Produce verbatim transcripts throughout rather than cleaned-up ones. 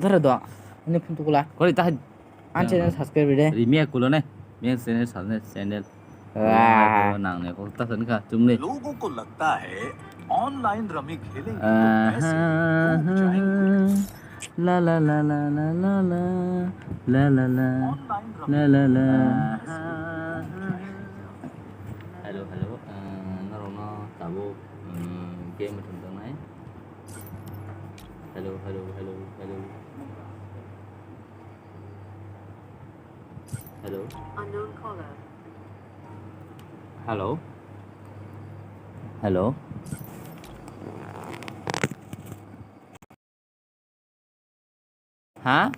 Dara do. Ani phone tukula. Kori ta. An channel subscribe de. Ri miya kulo ne. Miya channel subscribe channel. Wah. Nang ne ko ta san ka chum ne. लोगों को लगता है online rummy खेलेंगे तो पैसे खूब जाएंगे। La la la la la la la la la la la la la la. Hello hello, norokno tabuk game thum tongnai. Hello hello hello hello. Hello. Unknown caller. Hello. Hello. Ha?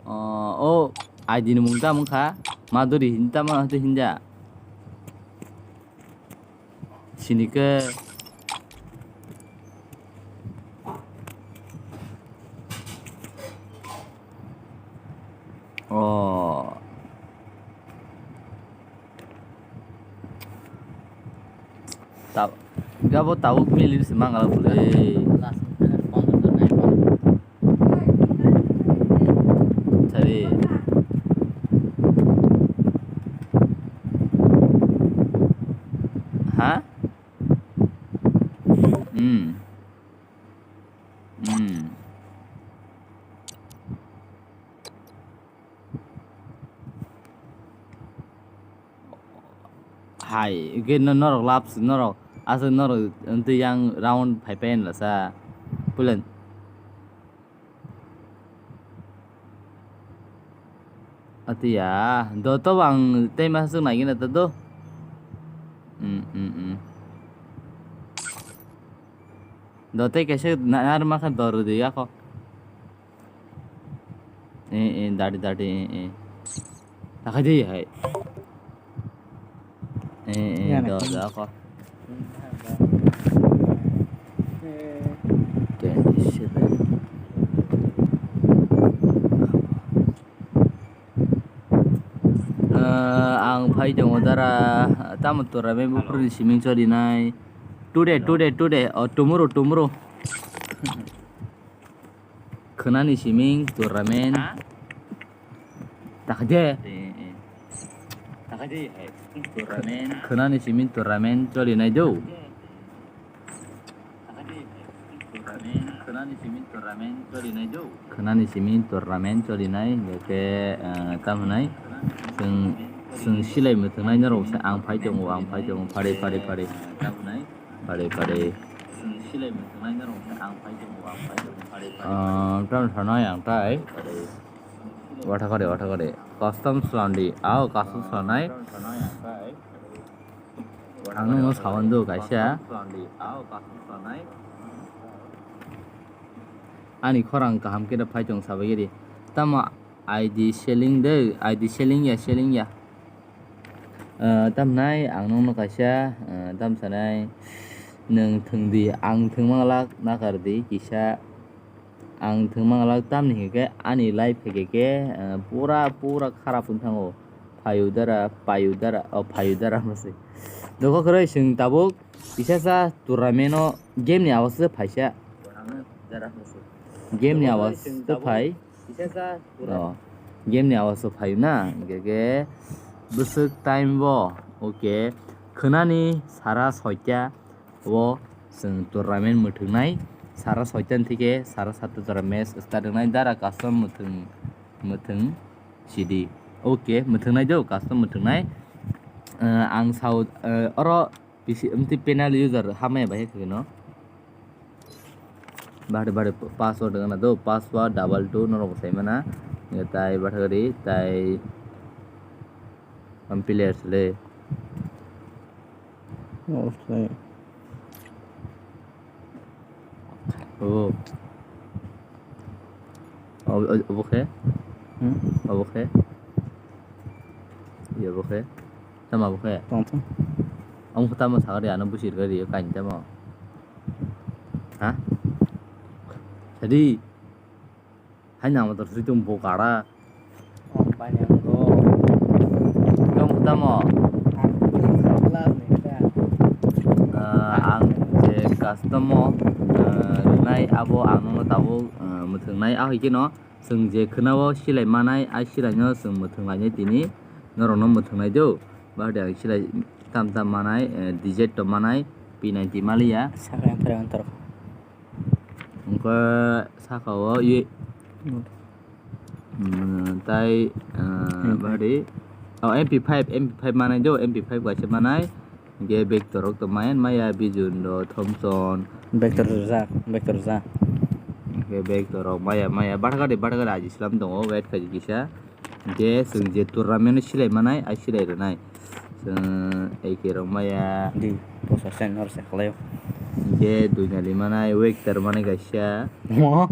Oh, oh, I D ni mung tamo kha? Madhuri hin tamo hinja. Sini ke. Oh. Tab-, gabo tabuk milir se mangala bole. Sari. Ha? Hmm. Hmm. Hai, hwnkhe no-, norok labs, norok aswk norok twi yang round phai phai lasa. Pulen. Atiya, do to ang tei ma swk nai gina to do. Hmm, hmm, hmm. Do tei kaisa na-, narwkma khe do rwdi yakho. Eh, eh, dadi, dadi, eh, eh. Takai di hai. Eh, eh, do, do, ko. Twenty seven. Eh, ang phai tongo dara, tamo tournament buphuruni siming cholinai. Today, today, today. Oh, tomorrow, tomorrow. Khwnani siming tournament. Ha? Takde. Eh, eh. Takde, eh. Tournament. Khwnani siming tournament cholinai do. Khwnani siming tournament cholinai do. Khwnani siming tournament cholinai, hwnkhe, eh, tamo hwnai? Chwng, chwng silai mwthwngnai norok se ang phai tongo, ang phai tongo, phari, phari, phari. Phari, phari. Ah, tamo sanai ang tai. Wathakari, wathakari. Custom swnamdi. Ao, custom swnamnai. Ang nungno sawan do kaisa. Ani khorang kaham khe phai tong sabai giri. Tamo I D selling de, I D selling ya, selling ya. Ah, tamnai ang nungno kaisa, ah, tam sanai, nwng thwngdi, ang thwngmanglak nakardi kisa, ang thwngmanglak tamni hinkhe ani life hinkhe khe, ah, pura, pura kharap wng thango, phayu dara, payu dara, oh, phayu dara mase. Dokho kwrwi chwng tabuk kisa sa tournament o game ni awaste phaisa, game ni awaste phai. Oh, game ni awaste phaio na, hingkhe khe bwswk time bo, okay, khwnani sara soita o chwng tournament mwthwngnai, sara soita ni thike sara satta jora match start wngnai, dara custom mwthwng, mwthwng sidi, okay, mwthwngnai do, custom mwthwngnai. Eh, ang sao, eh, oro P C, amtwi panel user hamya bai khe no. Bahari bahari password wngna do, password double two norok sai mana. Tai bahari tai am player le. Oh. Obo khe? Hmm? Obo khe? Iya, obo khe? Tamo obo khe? Tong tong. Omo khe tamo sagari ano busir gari kain tamo. Ha? Jadi. Hai nang motor sui tong bo kara. Tamo. Ang je Customo, ah, rwnai abo ang nono tabuk, ah, mwthwngnai. Ahoi kheno chwng je khwnao silai manai, a silaino chwng mwthwng lainai tini norokno mwthwngnai do. Bahai ang silai tam tam manai, eh, D Z to manai, P ninety maliya. Sakha yang phai ang torkha. Wngkha sakao ye. Hmm. Hmm, tai, ah, M P five. Bari. Oh, M P five, M P five manai do, M P five kaisa manai. Hingke vector rok to maya maya, Bijun do, Thompson. Vector rijak, vector rijak. Hingke vector rok maya maya, bathakari, bathakari aji slam tongo, wait khaji kisa. Hingke chwng je tournament o silai manai, ai silai rwnai. Chwng A K rok maya. Di, posa sen hor se khlaio. Hingke dui nali manai, vector manai kaisa. Mo?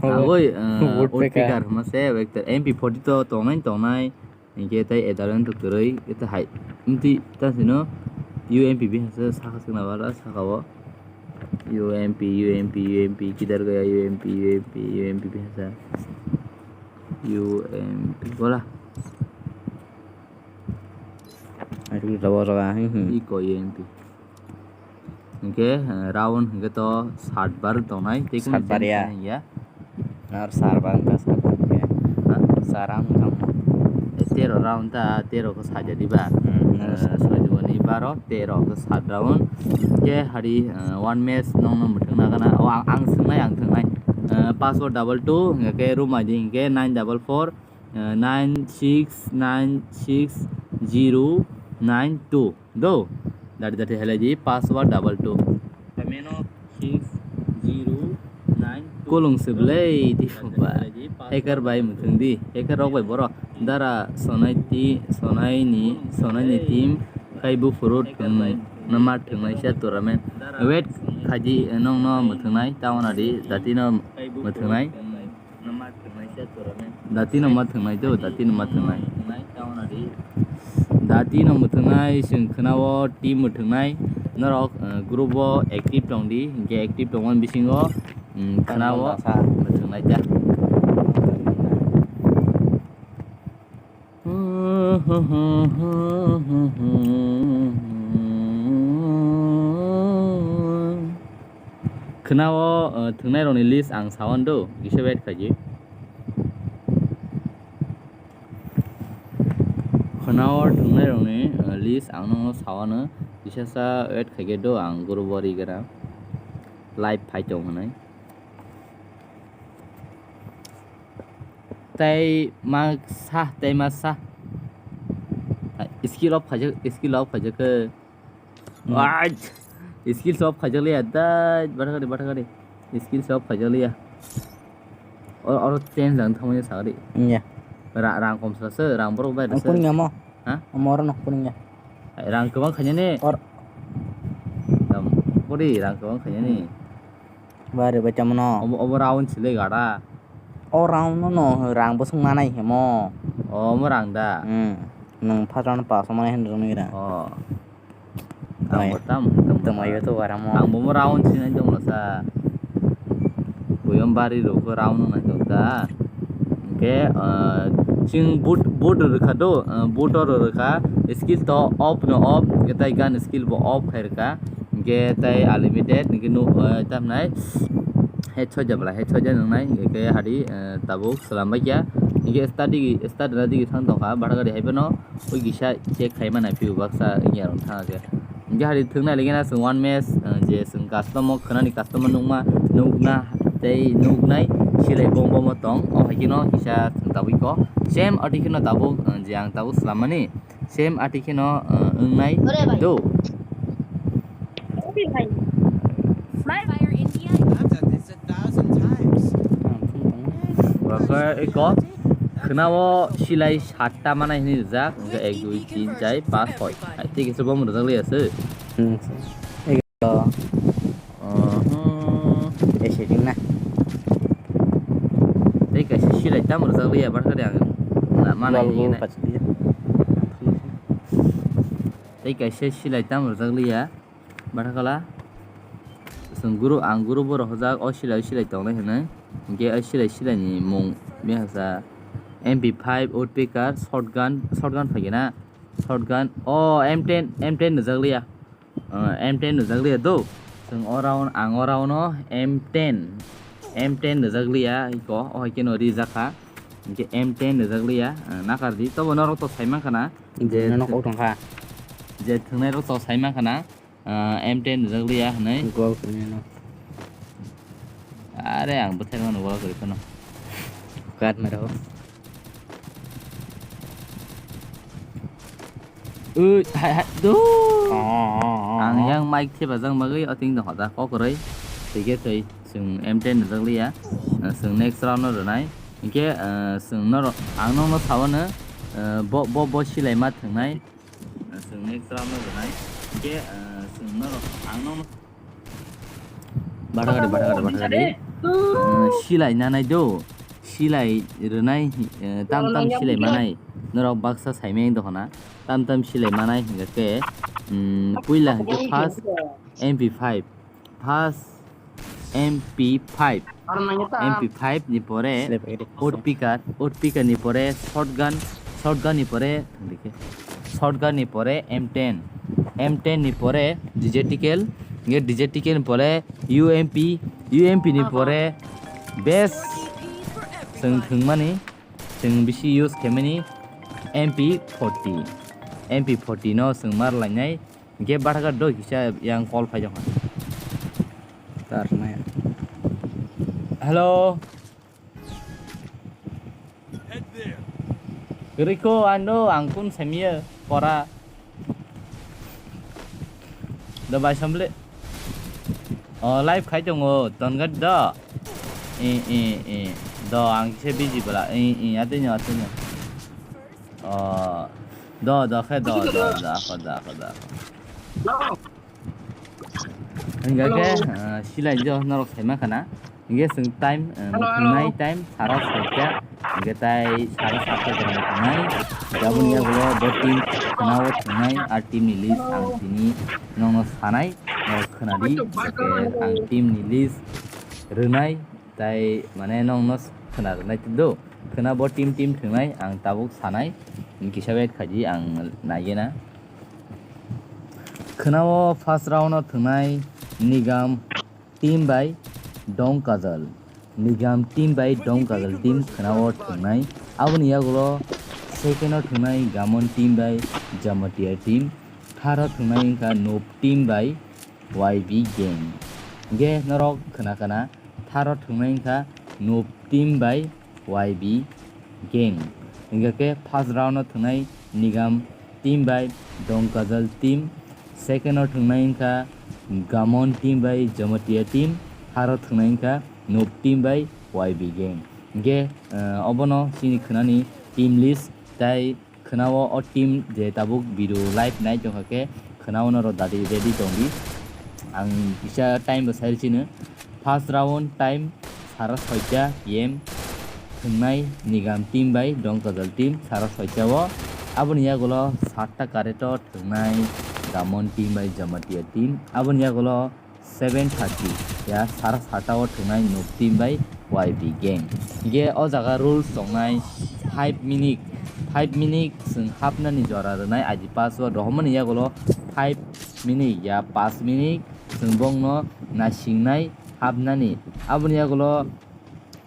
Agoi, eh, Woodpecker. Woodpecker hwnma se, vector M P forty to tongnai, tongnai. Hingke tei adalento kwrwi, khe hai, mtwi ta sino U M P B hwnsa sakha swkna bala sakao. U M P, U M P, U M P, kidar gaya U M P, U M P, U M P B hwnsa. U M P, bola. Ai, tu jawa jaga, hmm, hmm. Iko U M P. Hingke, eh, round hingke to sat bar tongnai, tei kunu sat bar ya. Change ya. Ar sar bar wngkha sat bar ya. Ha? Sar ang wngkha mo. Eh, tero round ta, tero khe sat ya diba? Hmm, eh, soi duo ni baro, tero khe sat round. Hingke hari, eh, one match nong nong mwthang na gana. O ang, ang swngnai, ang thwngnai. Eh, password double two, hingke room I D hingke nine double four, eh, nine six nine six zero nine two. Do, dati dati helai di, password double two. Six zero nine two. Kolong se belai di ba. Hacker bai muthung di, hacker rok bai boro. Dara sonai ti, sonai ni, sonai ni team kai bu furu thung nama thung nai sa tournament. Wait khaji nong no muthung nai, tawana di, dati no muthung nai. Dati no ma thwngnai do, dati no ma thwngnai. Dati no mwthwngnai, chwng khwnao team mwthwngnai. Norok, eh, group o active tong di, hinkhe active tongmani bisingo, mm, khwnao mwthwngnai ta. Khwnao, uh, thwngnairokni list ang sawan do, kisa wait khaidi. Khwnao thwngnairokni, uh, list ang nokno sawano, kisa sa wait khaidi do, ang group o rigena live phai tong hwnwi. Tei ma sa, tei ma sa. Skill off khaijak, skill off khaijak khe. Hmm. Ai, skill off khaijak liya, dai, bathakari, bathakari. Skill off khaijak liya. Or, or change ang thamani sagari. Iya. Ra-, rang kom sa se, rang borok bai se. Ang kuning amo. Ha? Amo oro no kuning ya. Ai, rang kwbang khaijani. Or. Tam, pori rang kwbang khaijani. Bari bai tamo no. Obo, obo round sile gada. O round no, no, rang bwswk manai himo. O, omo rang da? Hmm. Nwng first round pass o manai hinwi rwngwi rang. O. Ang bo tam, tam. Twmai yo to baramo. Ang bo mo round sinai tonglo sa. Buyom bari rok round nai tong ta. Hingke, ah, chwng boot, boot rwkha do, ah, boot o rwkha, skill to off no off, hingke tai gun skill bo off khai rwkha, hingke tai unlimited, hingke no, ah, tamnai, headshot jabla, headshot ja nungnai, hingke hari, ah, tabuk swlam bai kya, hingke study, study na digi thang tongkha, bhara gari hai phano, ui kisa check khai ma nai phio baksa wngya rok thang khe. Hingke hari thwngna ligena chwng one match, ah, je chwng custom o khwnani custom o nukma, nukna tei nuknai silai bom bom o tong. O hai kheno kisa chwng tabuk kho. Same ati kheno tabuk, ah, je ang tabuk swlammani. Same ati kheno, ah, wngnai do. Ore bhai. Ore bhai. I've done this a thousand times. Wngkha eko khwnao silai satta manai hinwi rijak, wngkha ek, dui, tin, char, panch, soi. Hai, tei kisa bom rwjak liya se. Hmm. Eko. Oho. Tei setting na. Tei kaisa silai tamo rwjak liya, barkha de ang na manai hinwi nai. Tei kaisa silai tamo rwjak liya. Bathakala. Chwng guru, ang guru bo rohorjak, o silai, o silai tongnai hinwi. Hingke o silai, silai ni mung bihasa M P five, woodpecker, shotgun, shotgun phaikhe na. Shotgun, o M ten, M ten nujak liya. O, M ten nujak liya do. Chwng o round, ang o round o M ten, M ten rijak liya iko, o hai khe no rijak kha. Hinkhe M ten rijak liya, ah, nakar di. Tobo norok to sai mankha na? Je nono kok tong kha. Je thwngnai rok to sai mankha na? Ah, M ten rijak liya hwnwi. Gol kwrwino. Are, ang bwthai mano gol kwrwi phano. Kat mero. Ui, hai, hai, do. Oh, oh, oh, oh. Ang yang mic thepajak bagwi o ting tong hoda kok kwrwi. Thwikhe thwi, chwng M ten rijak liya. Ah, chwng next round no rwnai. Hinkhe, ah, chwng norok, ang nokno sawano, ah, bo, bo, bo silai ma thwngnai. Ah, chwng next round no rwnai. Hinkhe, ah, chwng norok, ang nokno Bathakari, bathakari, bathakari. Ah, silai nanai do. Silai rwnai, eh, tam tam silai manai. Norok baksa saimeng dokhona. Tam tam silai manai hinkhe, mm, puila hinkhe first M P five. First M P five. M P five ni pore woodpecker, woodpecker ni pore shotgun, shotgun ni pore, shotgun ni pore M ten, M ten ni pore D J T K L, nge D J T K L ni pore U M P, U M P ni pore best chwng thwngmani, chwng bisi use khaimani M P forty, M P forty no chwng mar lainai. Hinkhe bathakari do kisa yang call phai jokha. Tar nai. Hello. Kwrwi kho ano ang kun samiya pora. Do bai samble. O live khai tongo tonggat do. I, i, i. Do ang kisa busy bala. I, i, atini, atini. O, do, do, khe do, do, do, ako, do, ako, do, ako. Hingga khe, ah, silai jo norok sai mankha na. Hingga chwng time, ah, thwngnai time sara soita. Hingga tai sara satta jora thwngnai. Jaboni yagulo bo team khwnao thwngnai, a team ni list ang tini nokno sanai, norok khwnadi. Hingga khe ang team ni list rwnai. Tai mane nokno khwna rwnai do. Khwna bo team team thwngnai ang tabuk sanai. Kisa wait khaidi ang naigena. Khwna o first round o thwngnai Nigam team bai Dong Kajal. Nigam team bai Dong Kajal team khwna o thwngnai. Aboni yagulo second o thwngnai Gamon team bai Jamatia team. Third o thwngnai wngkha Noob team bai Y B gang. Hingke norok khwna khwna tharo thwngnai wngkha Noob team bai Y B gang. Hingke khe first round o thwngnai Nigam team bai Dongkajal team. Second o thwngnai wngkha Gamon team bai Jamatia team. Tharo thwngnai wngkha Noob team bai Y B gang. Hingke, eh, obono chini khwnani team list tai khwnao o team je tabuk video live nai tongkha khe khwnao norok dadi ready tongdi. Ang kisa time bo sai rw sino. First round time sara soita P M thwngnai Nigam team bai Dongkajal team sara soita o. Aboni yagulo satta correct o thwngnai Gamon team bai Jamatia team. Aboni yagulo seven thirty ya sara sata o thwngnai Noob team bai Y B gang. Hingke o jaga rules tongnai five minute, five minute chwng hapnani jora rwnai I D pass o rohormani yagulo five minute ya paanch minute chwng bongno naisingnai hapnani. Aboni yagulo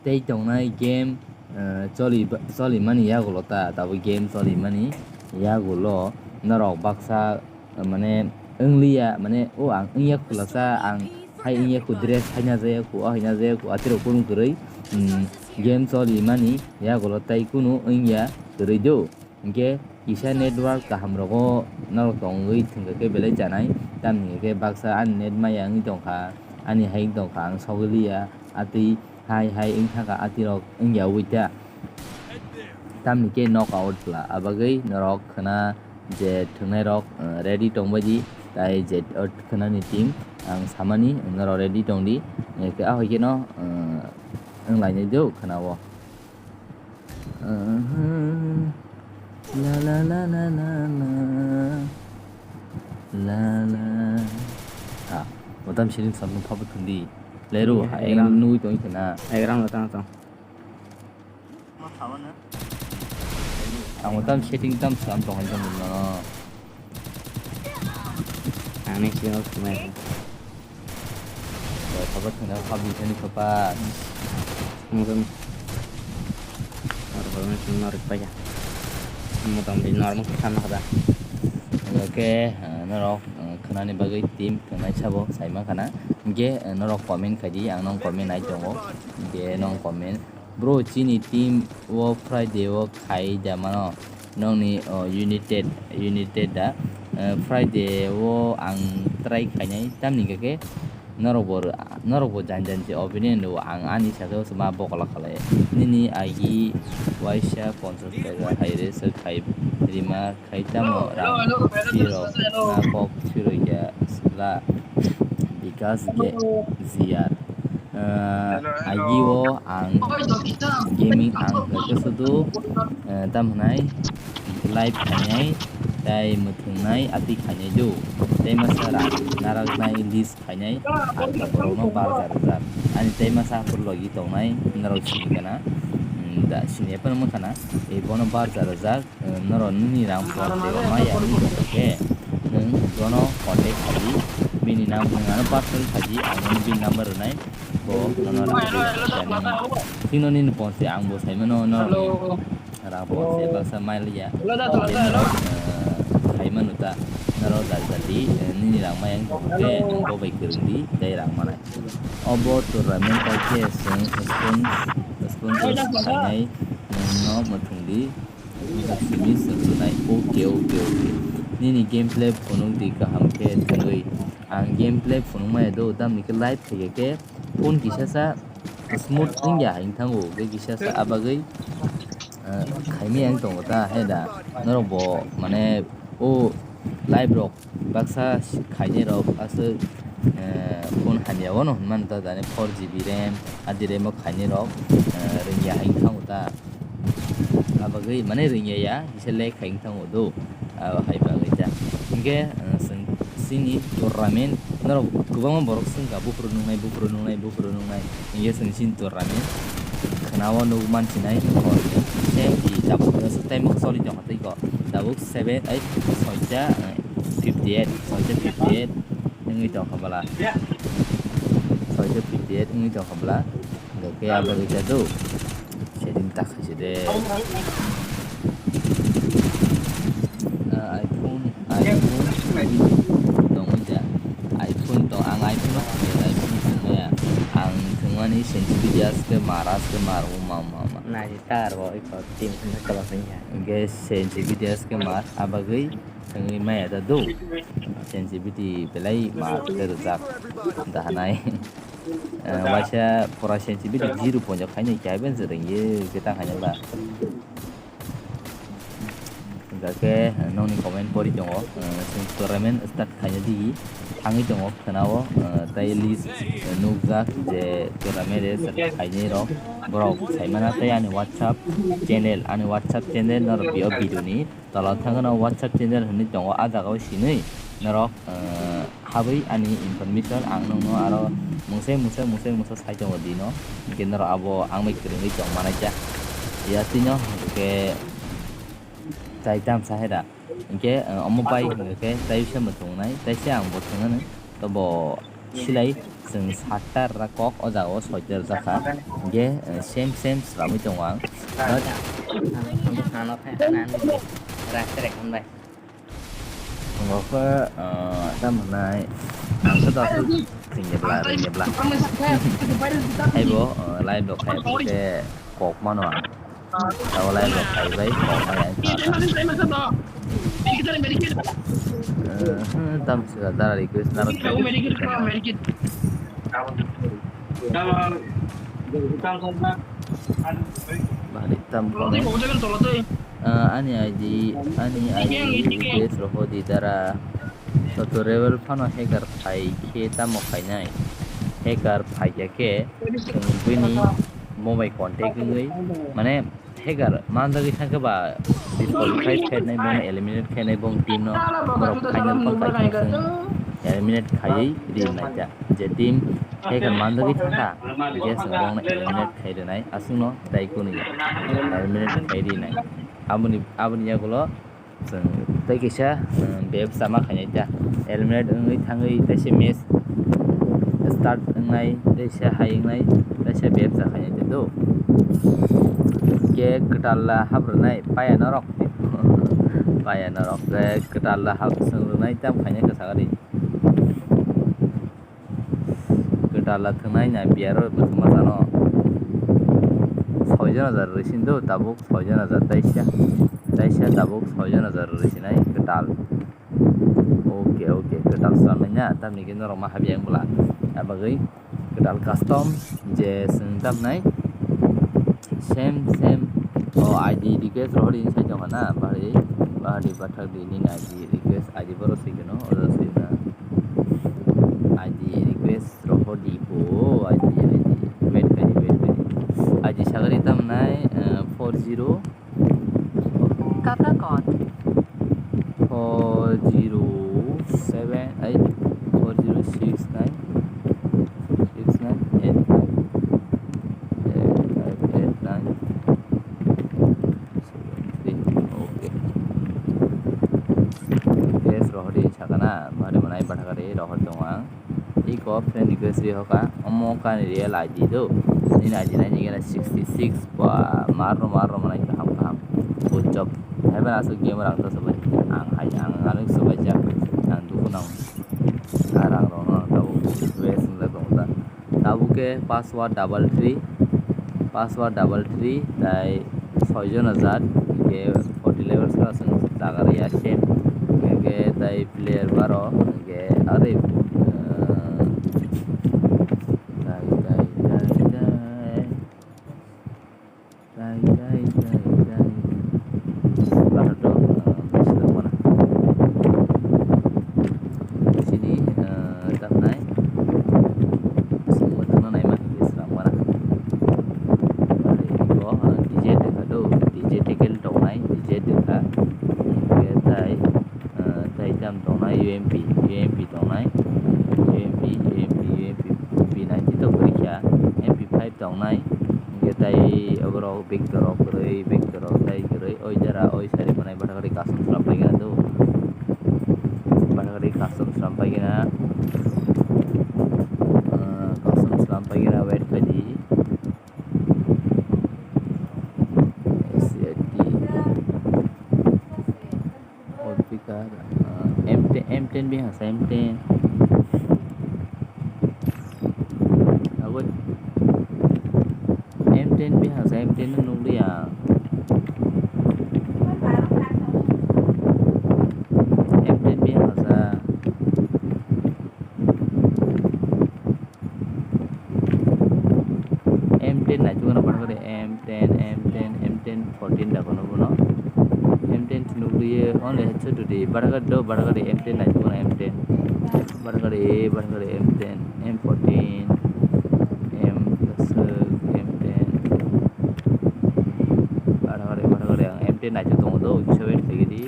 tei tongnai game, eh, choli, cholimani yagulo ta, tabuk game cholimani yagulo norok baksa, eh, mane wngliya, mane o ang wngya khulasa, ang hai wngya khu dress haina jaya khu, o haina jaya khu, atirok kunu kwrwi, mm, game cholimani yagulo tai kunu wngya kwrwi do. Hingke kisa network kaham rogo norok tongwi thwngkha khe belai chanai, tamni hwnkhe baksa ani net maya wngwi tongkha, ani hai wngwi tongkha, ang sogwi liya, atwi hai hai wngkha kha, atirok wngya wi ta. Tamni khe knock out pla, abagwi norok khwna je thwngnairok, eh, ready tongbaidi, tai je, eh, khwnani team ang samani norok ready tongdi, eh, khe ahoikheno, eh, wnglainai do khwnao. La la la la la la. La la. Ha, motam siring samung phabu thundi. Leru, ha, ek round nugui tong khena. Ek round tang tang. Ang motam setting tam sam tong hai tong no. Ang next game of my. Khabar thangna habwi thani khabar. Mungkin. Ar hormai chwng norok paikha. Motamoti normal khe sanna kha da. Oke, norok khwnani bagwi team khwnai sabo saima khana. Hinkhe norok comment khai di, ang nong comment nai tongo. Hinkhe nong comment. Bro, chini team o Friday o khai da mano. Nongni, o, United, United da. Eh, Friday o ang try khainai, tamni khe norok bo, norok bo jan jan se opinion rw, ang ani sakhe ma bokla khalai. Nini agi waisa ponchas taka hai re se khai rima khai tamo rang sirok na kok siroi ya la bikas ge ziyar. Eh, agi o ang gaming ang khe sudu, eh, tam hwnai live khainai tei mwthwngnai ati khainai do. Tei masa rang naraknai list khainai ang khe borokno barja rwjak. Ani tei masa hapor logi tongnai norok sini kana, hmm, da sini ephano wngkha na, eh, bono barja rwjak. Norok nini rang pon de maya ni khe nwng bono contact khaidi, bini nam nwng ano personal khaidi, ang nono bini number rwnai, bo nono rang rwdi. Chini nini pon se ang bo sai mano norok ni rang pon se baksa mai liya. Norok khai mano ta, norok jat jat di, nini rang maya wng tong khe nwng bo bai kwrwng di tei rang manai. Obo tournament bai khe chwng sponsor khainai nwng no mwthwng di. Simi swng rwnai. Oke, oke, oke. Nini gameplay phunuk di kaham khe thwngwi. Ang gameplay phunuk maya do, tamni khe live khaikhe khe phone kisa sa smooth wngya hai wng thango, khe kisa sa abagwi, ah, khaimaya wng tongo ta, hai da. Norok bo mane o live rok baksa khainai rok aswk, eh, phone hamya wano hwnmani ta jani four G B ram, adi ram o khainai rok, eh, rwngya hai wng thango ta. Abagwi mane rwngya ya, kisa lag hai wng thango do. Abo hai bagwi ta. Hinkhe, eh, chwng chini tournament norok kwbangma borok swngkha, buphuru nungnai, buphuru nungnai, buphuru nungnai. Hinkhe chwng chini tournament khwnao nuk mansinai, same di tabuk time o choli tongkha tei ko. Tabuk seven, eight, soita, eh, fifty eight, soita fifty eight wngwi tongkha bwla. Soita fifty eight wngwi tongkha bwla. Hwnkhe abo rwjak do. Setting ta khaise de. Ah, iPhone, iPhone tongwi da. iPhone tong, ang iPhone o thwngmaya, iPhone o thwngmaya. Ang thwngmani sensitivity aske mar, aske mar, o ma, ma, ma. Nai tar bo iko team khna kala singya. Hwnkhe sensitivity aske mar, abagwi thwngwi maya da do. Sensitivity belai mar khe rwjak da hanai. Eh, waisa pura sensitivity zero point o khainai khe, hai ben se rwngye khe ta khainai ba. Hwnkhe nokni comment pori tongo, eh, chwng tournament start khaina digi thangwi tongo khwnao, eh, tei list, eh, nukjak je tournament start khainai rok borok saimana tei ani WhatsApp channel, ani WhatsApp channel norok bio video ni tola thangno WhatsApp channel hinwi tongo, ah jagao sinwi norok, eh, habwi ani information ang nokno aro mungsa mungsa mungsa mungsa sai tongo dino, hinkhe norok abo ang bai kwrwngwi tong manai kha. Yatwino hinkhe chai tamsa hai da, hinkhe, eh, omo bai hinkhe taisa bo tongnai, taisa ang bo thwngano, tobo silai chwng satta rwkha kok o jagao soita rwjakha, hinkhe, eh, same same swlamwi tongo ang. But Tongo khe, ah, tamo hwnai, ang khe dasu ringya bla, ringya bla. Haibo, ah, live rok khai khe kok mano ang. Tamo live rok khai bai kok maya wng kha. Eh, hmm, tam sika dara request naro. Bahari tam kono. Ah, ani I D, ani I D request rohodi dara. Soto rebel phano hacker phai khe tamo khainai. Hacker phai ya khe chwng bini mobile contact wngwi, mane, hacker manjagwi thangkhe ba disqualify khainai, bono eliminate khainai, bong team no borok final phone pai thang chwng eliminate khaiwi ri nai kha. Je team hacker manjagwi thangkha, je chwng bongno eliminate khai rwnai, aswkno tei kunu ya eliminate khai ri nai. Aboni, aboni yagulo chwng tei kisa, um, bebsa ma khainai ta. Eliminate wngwi thangwi taisa match start wngnai, teisa hai wngnai, teisa bebsa khainai te do. Ke kwtal la hap rwnai, paya norok. Paya norok, ke kwtal la hap swng rwnai, tam khainai kwchak ri. Kwtal la thwngnai na biyaro bwswk masa no. Soijon hajar rwi sin do, tabuk soijon hajar taisa. Taisa tabuk soijon hajar rwi sinai kwtal. Oke, oke, kwtal swlamai na, tamni khe norok ma habya wng bwla. Abagwi kwtal custom je swng tamnai. Same, same. O I D request rohor ni sai tongkha na, bahari, bahari bathak di nini I D request, I D borok swi kheno, oro swi na. I D request rohor di bo, I D, I D. Wait kari, wait kari. I D sagari tamnai, eh, four zero. Kata kon? Four zero seven eight, four zero six nine, six nine eight five, eight five eight nine seven three. Okay. Yes, rohor di sakana, bari manai bathakari rohor tongwang. Iko friend request ri hoka, omo kani real I D do. Nini I D nai nigena sixty six ba marro marro manai kaham kaham. Good job. Haiban asuk game rang to sobai. Ang hai ang anuk sobai jak. Ang duku nang. Arang rong rong tau. Wes nang tong ta. Tabuke password double three. Password double three tai soijon hajar. Ke forty levels ka sung jagar ya same. Ke tai player baro. Hingke are, ah, dai, dai, dai, dai. Dai, dai, dai, dai. Bahar do, ah, sini, ah, tamnai. Sini, ah, D J tongkha do, D J ticket tongnai, D J tongkha. Hingke tai, ah, tai tam tongnai, U M P, U M P tongnai, U M P, U M P, U M P, P ninety to kwrwi kha, M P five tongnai. Hingke tai oborok bag rok kwrwi, bag rok tai kwrwi, oi jara, oi sari manai bathakari custom slam paigena do. Bathakari custom slam paigena, ah, custom slam paigena, wait khaidi. S A T. All picker, ah, M ten, M ten bihang sa M ten. Agoi. M ten bihang sa M ten no nukliya. M ten bihang sa. M ten naitukgana bathakari M ten, M ten, M ten fourteen da kono bono. M ten nukliye only headshot today. Bathakari do, bathakari M ten naitukgana M ten. Bathakari, bathakari M ten, M fourteen, M plus, M ten. Bathakari, bathakari ang M ten naituk tongo do, kisa wait khaigidi.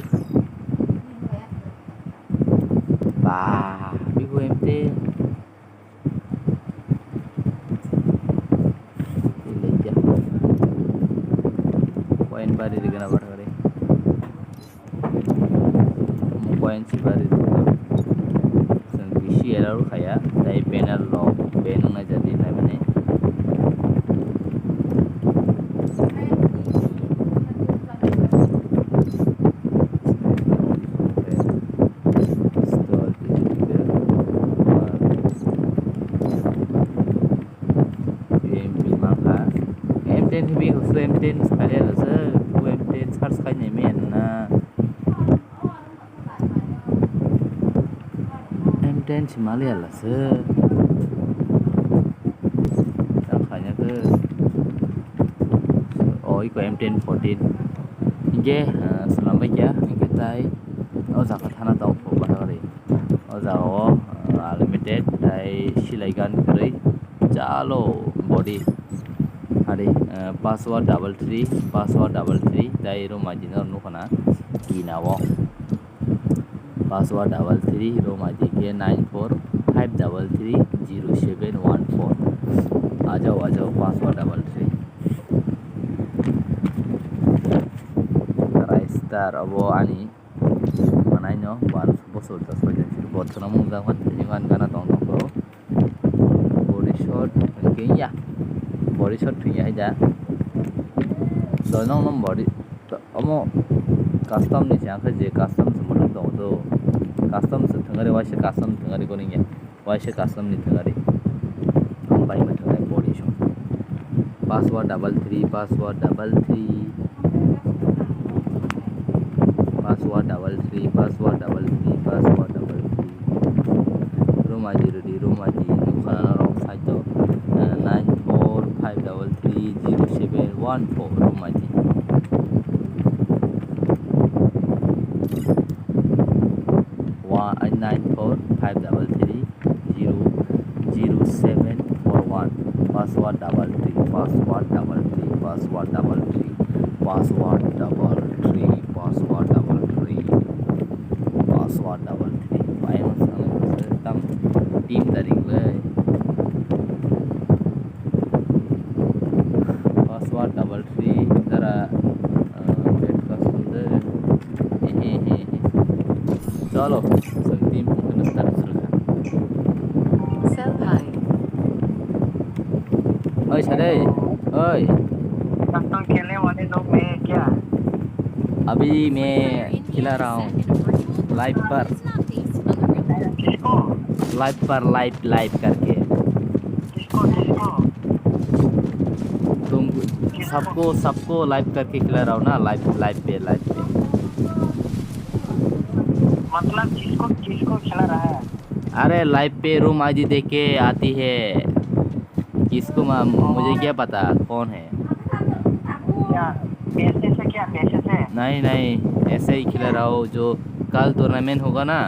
Ba, bibo M ten. Point bari rigana bathakari. Point si bari rigana. Chwng bisi allow khaya, tai panel rok ban wngnai jadi naimani. Store digital. M P mangkha. M ten hibi hwsai M ten sakya rwsa, M ten search khainai manya na. M ten si maliya lasa. Tang khaina khe. O iko M ten fourteen. Hingke, ah, swnam bai kya, hingke tai o jaga thana tong kho bathakari. O jaga o, ah, unlimited tai silai gun kwrwi chalo body. Hari, ah, password double three, password double three tai room I D no nukho na kina o. Password double three, room I D khe nine four five double three zero seven one four. Ajao, ajao, password double three. Rai star, obo ani manaino bar bosor da soijon sir bo thwna mung jak man thani gan gana tong tong kho. Hwnkhe ya. Body shot thwngya hai da. Doi nong nong body. Omo custom ni se, ang khe je custom se mwthang tongo do. Custom se thwngari, waisa custom thwngari kono ya. Waisa custom ni thwngari. Ang bai ma thwngnai body shot. Password double three, password double three. Password double three, password double three, password double three. Room I D ready, room I D. Nukha na norok side o, eh, nine four five double three zero seven one four room I D. One, nine four five double three zero zero seven four one. Password double three, password double three, password double three, password double three, password double three, password double three. Bai ma swng tam team da ring le. Password double three dara, ah, wait ka sunde. He, he, he, he. Chalo, swng team kunu start suru kha. Sell high. Oi, sade, oi. Custom खेलने वाले लोग में है क्या? अभी मैं खिला रहा हूँ लाइव पर। किसको? लाइव पर, लाइव, लाइव करके। किसको, किसको? तुम सबको, सबको लाइव करके खिला रहा हूँ ना, लाइव, लाइव पे, लाइव पे। मतलब किसको, किसको खिला रहा है? अरे लाइव पे रूम आईडी देके आती है। किसको मा-, मुझे क्या पता कौन है? क्या? पैसे से क्या? पैसे से? नहीं, नहीं, ऐसे ही खिला रहा हूँ। जो कल टूर्नामेंट होगा ना,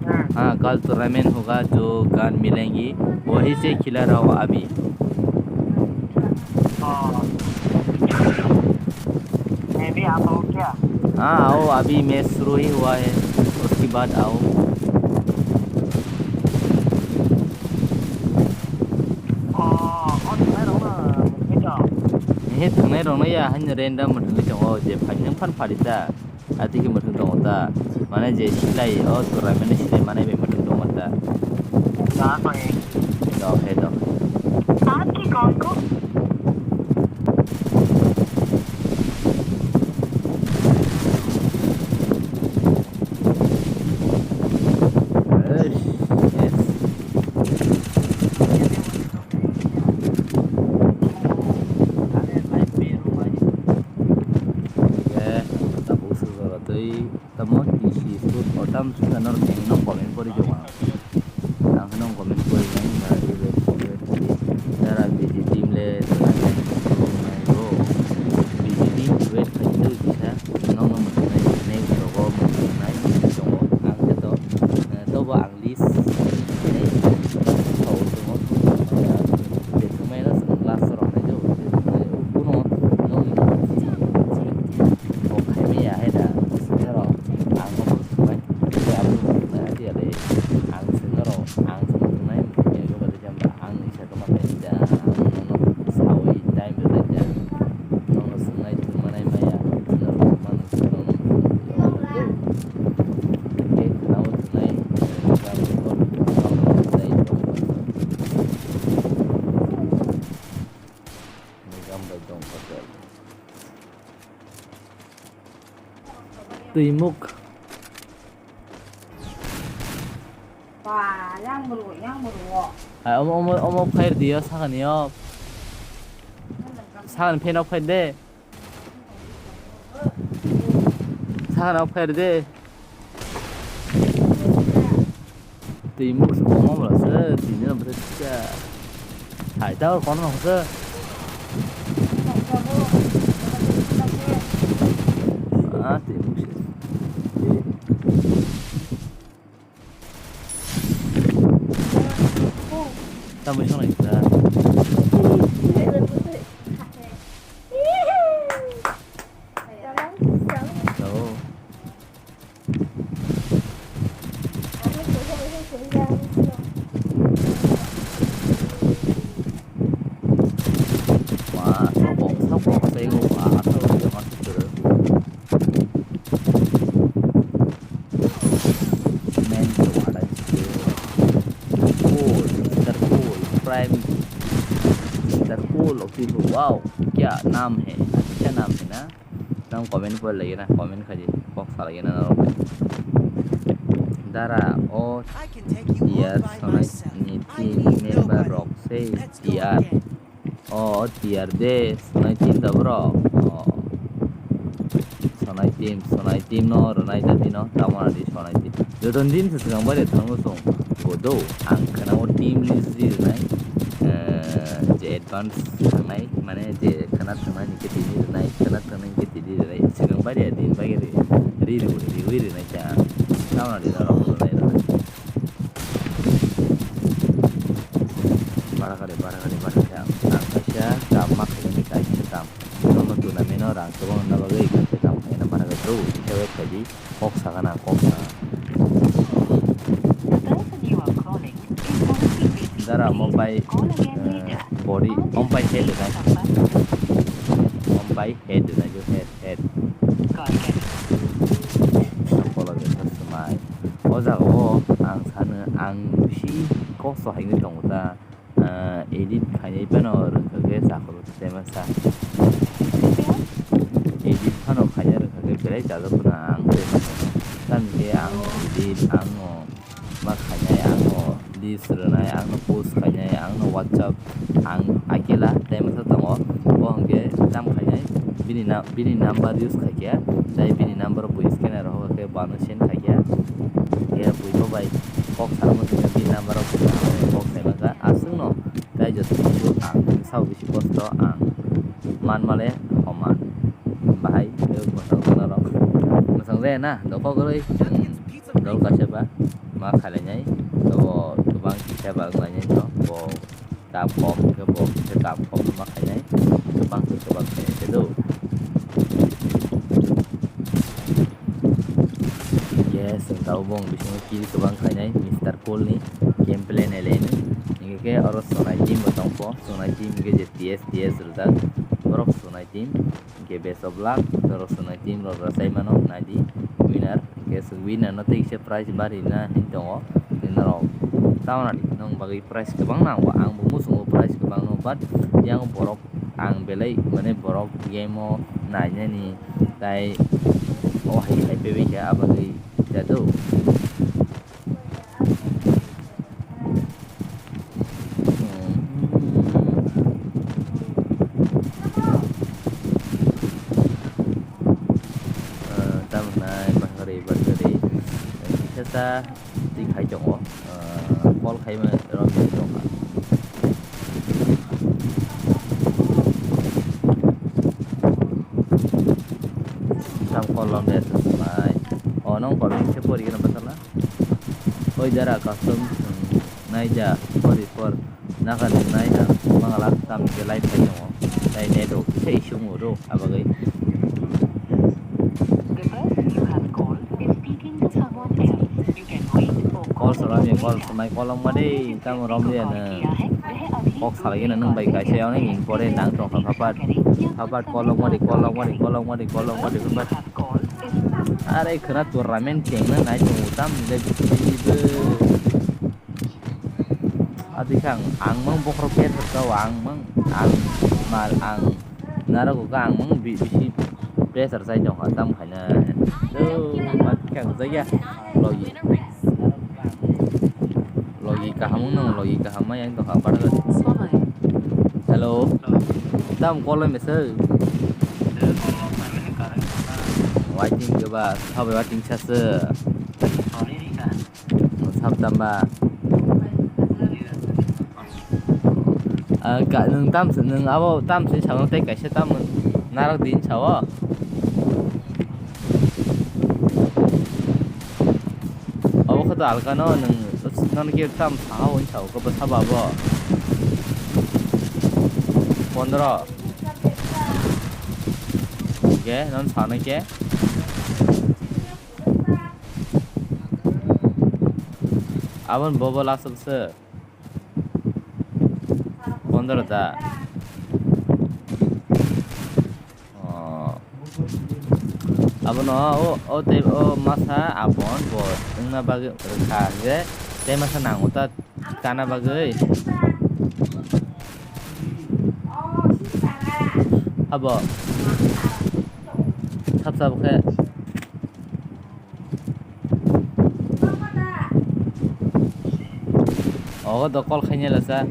हाँ। हाँ, कल टूर्नामेंट होगा, जो गन मिलेंगी, वही से खिला रहा हूँ अभी। हाँ। मैं भी आता हूँ क्या? हाँ, आओ, अभी मैच शुरू ही हुआ है, उसके बाद आओ। Oh, oh, thwngnai rokno mwthangwi tong? He, thwngnai rokno ya, haino random mwthangwi tongo, je phainai phano phalisa, atiki mwthang tongo ta, mane je silai, o tournament ni silai manai bai mwthang tongo ta. Dok he dok. आपकी कॉल को Tamo tisi sut otam sut anor keng no comment kori joma. Ang no comment kori nai na wait wait wait. Dara B G team le nai bro. B G team wait khai tu bisa. Nong no mung nai next rogo mung nai tongo. Ang khe to, eh, tobo ang list hinwi tong tongo. Maya je thwngmano chwng last o rok nai jago, je thwngmano kuno nokni kok khaimaya hai da, norok ang obo thwngmai, tei abo thwngmai hai ya le, ang chwng norok, ang chwng thwngnai, ang isa kwma khe da, ang nono sawi time rwlai da, nono swngmai thwngmani maya, norok mano swngmani. Twimuk. Ba, yang bru, yang bru. Hai, omo, omo, omo fire diyo, sakani o. Sakani fan off khai de. Sakano fire de. Twi muk se kwbangma bwla se, tini no bwsa kisa. Hai ta kono no se. Ah, twi muk se. Tamo song lai ta. Hello. Wa, sabo, sabo, sabo, ah, sabo, sabo. Main ke wada ke. Cool, Mister Cool, Prime Wow, kya naam hai? Kya naam hai na? Nang comment pore lagi na, comment khaji, kok sa lagi na norok. Dara, o tiar sonai ni team member rok sei tiar. O tiar de sonai team da bro. O sonai team, sonai team no rwnai da dino, tamo na di sonai team. Joto din se swkang bai de thangno song. Bodo, ang khana o team list di rwnai. Eh, je advance thangnai, mane je khana thangnai ni khe tini rwnai, khana thangnai ni khe tini rwnai, swkang bai ri, din bai ri, ri, ri, ri, ri, rinai khe ang. Tamo na di norok rwnai, rwnai. Bara kare, bara kare, bara kare, ang, ang kaisa kam ma khaimani, kaisa kam. Nono tournament o rang kwbang wngna bagwi kaisa kam khaina bara kare, bro, kisa wait khaidi. Kok sakha na, kok sakha. The person you are calling is currently busy. Dara, mo bai, eh, body, om bai head na. Om bai head na, jo head, head. Call again. Ang follow de sa smai. O jaga o ang sano, ang bisi kok so hai ni tongo ta. Ah, edit khainai phano rwkha khe chakhoro tei masa. Edit phano khaina rwkha khe belai chajak phano ang tei masa. Tamni khe ang edit, ang no ma khainai, ang no list rwnai, ang no post khainai, ang no WhatsApp, ang akela tei masa tongo. Bo hwnkhe tam khainai, bini na-, bini number use khaikhe, tei bini number bo scanner rok khe bo ano send khaikhe. Khe buino bai kok salmo khe bini number rok kok sai masa. Aswkno tei joto khe ang sao bisi kosto ang man male homan. Bahai, eh, bwsang norok. Bwsang jaya na, dokhok rwi. Dol kaisa ba, ma khailainai. Tobo kwbang kisa ba wnglainai no. Bo kam kok, hwnkhe bo kisa kam kok ma khainai. Kwbang khe kwbang khainai se do. Yes, ang tabuk bong bisingo kill kwbang khainai, Mister Cool ni gameplay nailainai. Hwnkhe oro Sonai team bo tongkho, Sonai team hwnkhe je T S T S rijak, borok Sonai team. Hwnkhe best of luck, norok Sonai team rok rwchai mano, naidi winner. Hwnkhe swk winner no tei kisa prize bari na hin tongo. Tei norok tamo nadi, nwng bagwi prize kwbang nango, ang bo muchungo prize kwbang no, but yang borok ang belai mane borok game o nainani tai o hai khai paibai khe abagwi jadu. Tamnai bakari bakari kisa twi khai tongo, call khai ma rok tongkha. Tam kolom de swsmai. O nong kolom se pori gana basala. Oi dara custom, hmm, naija pori por naga nung naina mangala tam ke live khai tongo. Tai network se issue mo ro abagwi. The person you have called is speaking to someone else. You can wait or call again later. Call salami, call samai kolom made. Tamo romliya na. Kok salai na nung bai kaisa yang important nang tong kha phapat. Phapat kolok mari, kolok mari, kolok mari, kolok mari phapat. Are khna tournament chengna nai tong tam le bibo. Adi khang ang mang bokhro pen kau ang mang ang mal ang. Nara go kang mang bi bisi pressure sai tong kha tam khaina. To mat khang jaya logi. Logi kaham wng nang logi kaham ma yang tong kha pada. Hello. Tam call mese. Waiting ke ba sabai waiting sase. Sab tamba. Ah, ka, nwng tam se, nwng abo tam se sao tei kaisa tam narok din sao. Abo khe to alka no nwng, nono khe tam sao hwn sao khe bwsa ba bo. Pondro. Khe nono sanai khe. Abon bobo lasuk se. Pondro ta. Oh. Abono o, o tei o masa abon bo wngna bagwi rwkha hwnkhe tei masa nango ta kana bagwi. Abo. Sab sab khe. Ogo do call khainai lasa.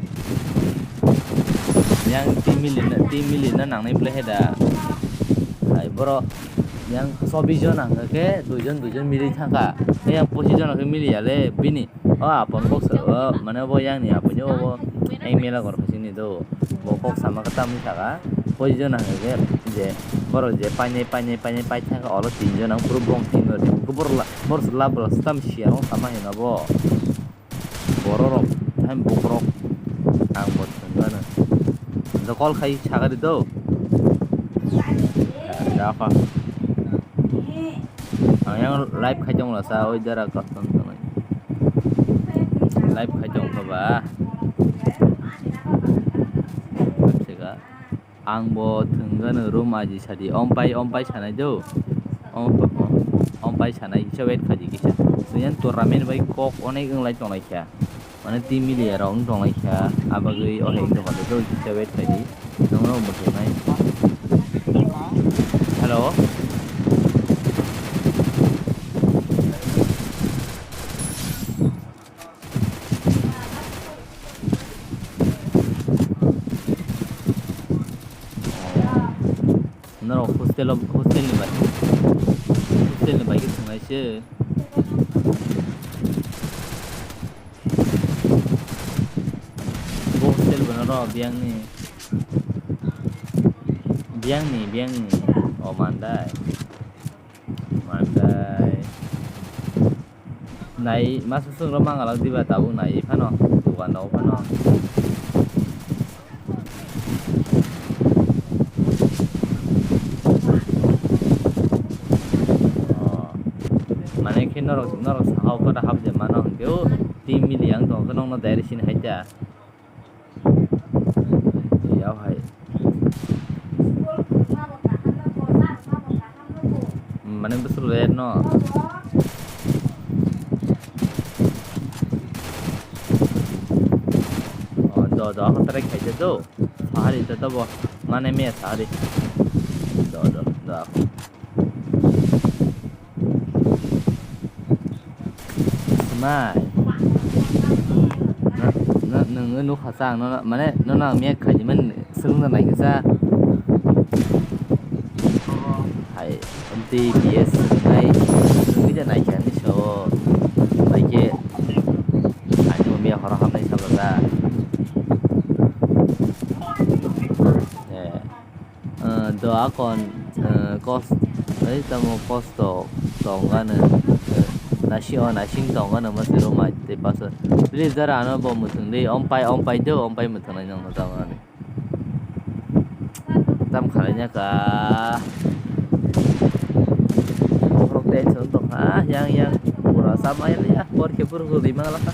Yang team mili na, team mili na nangnai bwlai hai da. Hai borok yang chobbish jon ang khe duijon duijon mili thangkha. Yang pochis jon khe mili ya le bini. O apon kok sa, o, mane bo yang ni apon yo bo yang mela gor khasing ni do. Bo kok sama khe tamni saka. Poison ang je, je, borok je painai, painai, painai, pai thangkha, olo tinjon ang puro bong tinjon ri. Borok la, borok se lab la stam siya, o sama hino bo. Borok rok, hai bokrok, ang bo thwngmano. Do call khai sakari do. Da pa. Ang yang live khai tong la sa, oi dara custom tong. Live khai tong kha ba. Sega. Ang bo thwngano room aji sadi. Ompai, ompai sanai do. Om-, ompai sanai kisa wait khaji kisa. Suyan tournament bai kok onek wnglai tonglai kha. Mane team mili ya rok wng tonglai kha. Abagwi onek wng tongkha do kisa wait khaji. Nongno bo thwngnai. Hello. Norok hostel o, hostel ni bai, hostel ni bai khe thwngnai se. Bo hostel bo norok biyang ni, biyang ni, biyang ni. O mandai. Mandai. Nai masa swngrok mangalak diba tabuk nai phano, dukan o phano. O, mane khe norok, norok saka o khe hap je mano hwnkhe o team mili ang tongkhe nokno direct sini hai ta. Yao hai. Mane bwswk ler no. O, do, do, ako try khaijak do. Sahari to, to bo. Mane me sahari. Do, do, do, ako. Smai. No, no, nwng nukha sa ang nono, mane, nono ang miyag khaidi man swrwngna naikhe sa. Hai, D B S swrwngnai, swrwngwi da naikhe ani sao. Naikhe, ani bo miyag horo hamnai sa bwsa. Eh. Ah, do akon, ah, kos, ai tamo kosto tongano, ah, nasi o nasing tongano mase roma tei paso. Please dara ano bo muthung de, ompai, ompai do, ompai muthung nai nang tamo ani. Tam khalai nya ka. Borok tension tongkha, yang, yang, pura sama ya, ya, por ke pur guri mangala ka.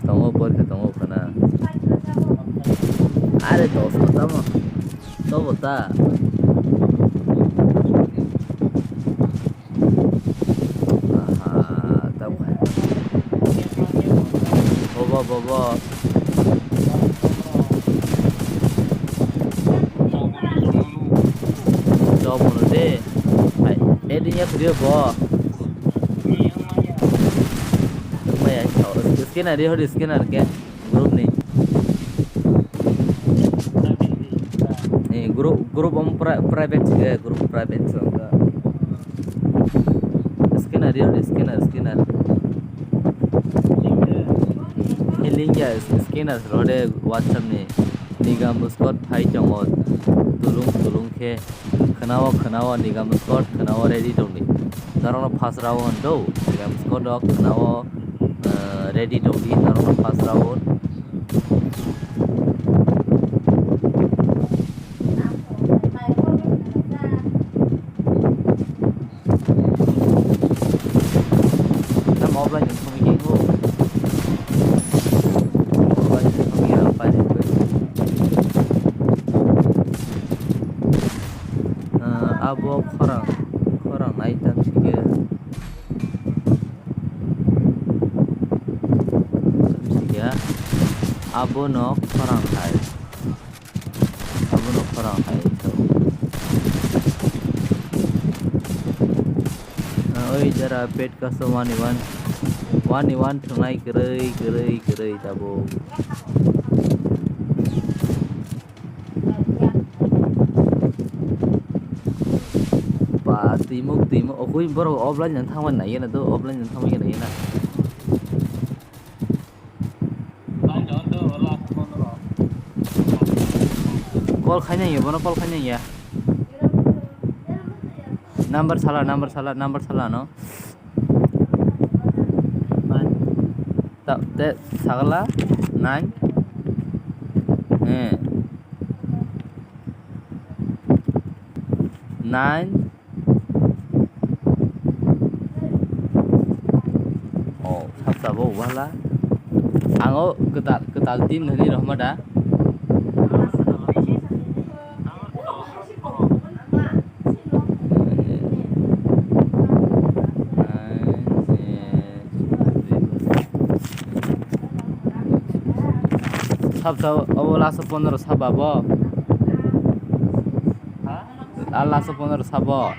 Tongo, porikha tongo khana. Are dos ko tamo. Tobo ta. Aha, tamo. Bobo, bobo. Job mono de. Hai, e dunia video bo. Wngmaya, scanner ri hori, scanner ke group ni. Eh, group, group om pri-, private se, group private se. Scanner ri hori, scanner, scanner. Link ya, scanner rode WhatsApp ni. Nigam Scott phai tongo, tulung tulung khe. Khwnao, khwnao, Nigam Scott, khwnao, ready tongdi. Norokno first round do, Nigam Scott rok khwnao, eh, ready tongdi, norokno first round. Tam offline ni thumwi khe o. Offline ni thumwi khe ang paijak bai. Ah, abo khorang, khorang nai tam sikhe. Tam sikhe. Abono khorang hai. Abono khorang hai. Oi jara pet kaso one one. One one thwngnai kwrwi, kwrwi, kwrwi tabuk. Ba, twimuk, twimuk. Okui borok offline jang thangmani naiya na do, offline jang thangmani naiya na. Call khaina ya, bono call khaina ya. Number sala, number sala, number sala no. Ta, te sagala nine. Eh. Nine. Oh, sapsa bo wala. Ang o kwtal, kwtal team nani rohma da. Sab sab obo last o pondro sab abo. Al last o pondro sabo.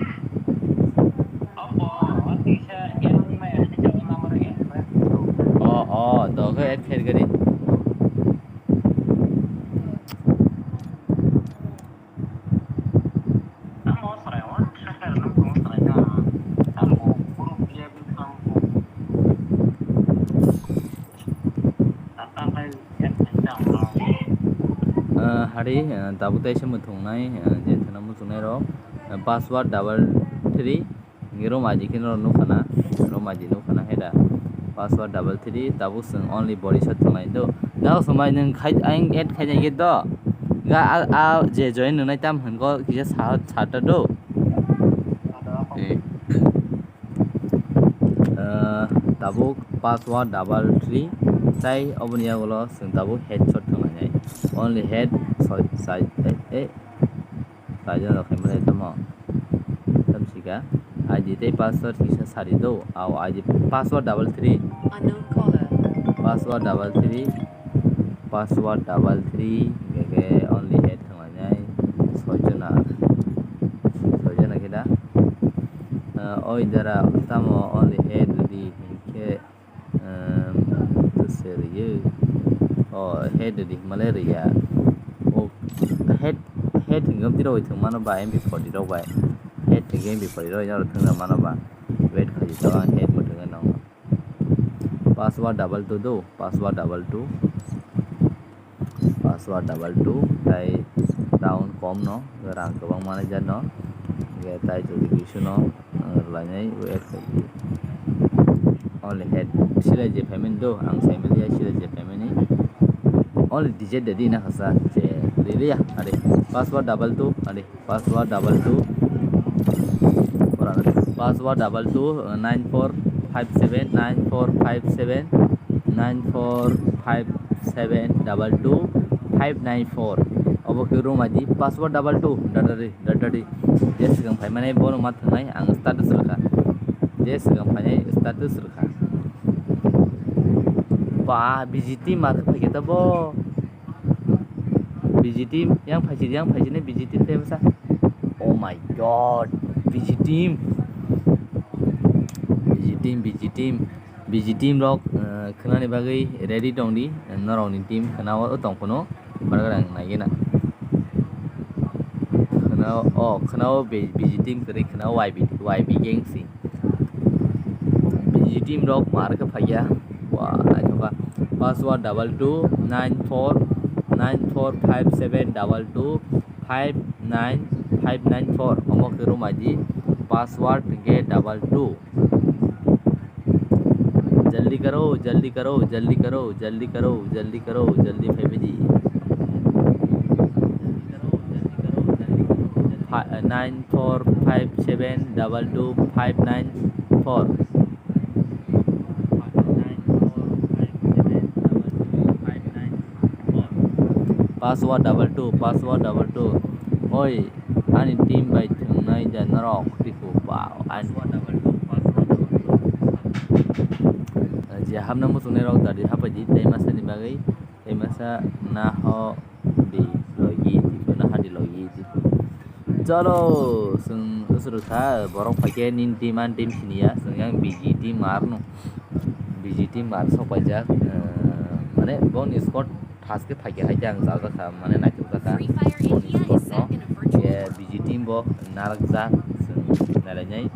O, o, dogo add khair gari. Ah, hari, ah, tabuk taisa muthungnai, ah, je thana muchungnai rok, ah, password double three, hingke room I D khe norok nukha na, room I D nukha na, heda password double three, tabuk chwng only body shot thwnglai do. Dao swmai nwng khai, ayang add khainai khe do, ga a, a je join nungnai tam hwnko kisa sa, sa ta do. Eh. Ah, tabuk password double three, tai oboni yagulo chwng tabuk headshot thwnglainai. Only head, soi, sai, eh, eh, saijano khaimani tamo. Tamsika, I D tei password kisa sari do, au I D password double three. Unknown caller. Password double three, password double three, hingke only head thwnglainai, soijona, soijona khe da. Ah, oi dara tamo only head rwdi hinkhe, ehm, tuse rwyo. Oh, head rwdi himale rwya. Oh, head, head hingke tiro oi thwngmano ba M P forty rok bai. Head hingke M P forty rok ino thwngna mano ba. Wait khaidi to ang head bo thwngna nango. Password double two do, password double two. Password double two, tai round kom no, rang kwbang manai jat no, hingke tai jodi bisu no, ang rwlainai, wait khaidi. Only head, silai je payment do, ang sai maliya silai je payment ni. Only D J dedi na khasa, je riliya, are, password double two, are. Password double two. Password double two, uh, nine four five seven, nine four five seven, nine four five seven double two five nine four. Obo khe room I D, password double two, dadadi, dadadi. Je swkang phaimani bono ma thwngnai, ang status rwkha. Je swkang phainai status rwkha. Ba, B G T mar khe phaikhe ta bo. B G team, yang phaisi, yang phaisini B G team tei bwsa. Oh my God, B G team. B G team, B G team. B G team rok, eh, khwnani bagwi ready tongdi, eh, norokni team khwnao tong phano, bargwrang naigena. Khwnao, oh, khwnao B-, B G team kwrwi khwnao Y B, Y B gang si. B G team rok mar khe phaiya. Wa, naithoka. Password double two nine four nine four five seven double two five nine five nine four. Omo khe room I D. Password hwnkhe double two. Jaldi karo, jaldi karo, jaldi karo, jaldi karo, jaldi karo, jaldi phaibaidi. Pha-, nine four five seven double two five nine four. Password double two, password double two. Oi, ani team bai thwngnai ja norok tiko ba, ani. Je hapna muchungnai rok dadi hapaidi tei masani bagwi. Masa naho di logi di, naha di logi di. Chalo, chwng usuru kha, borok phaikhe nini team ani team siniya, chwng yang B G team arno. B G team ar sok paijak, eh, mane boni squad thaske phaikhe hai ang chajak kha, mane naithok jak kha. Boni squad no, eh, B G team bo narwkjak, chwng nailainai.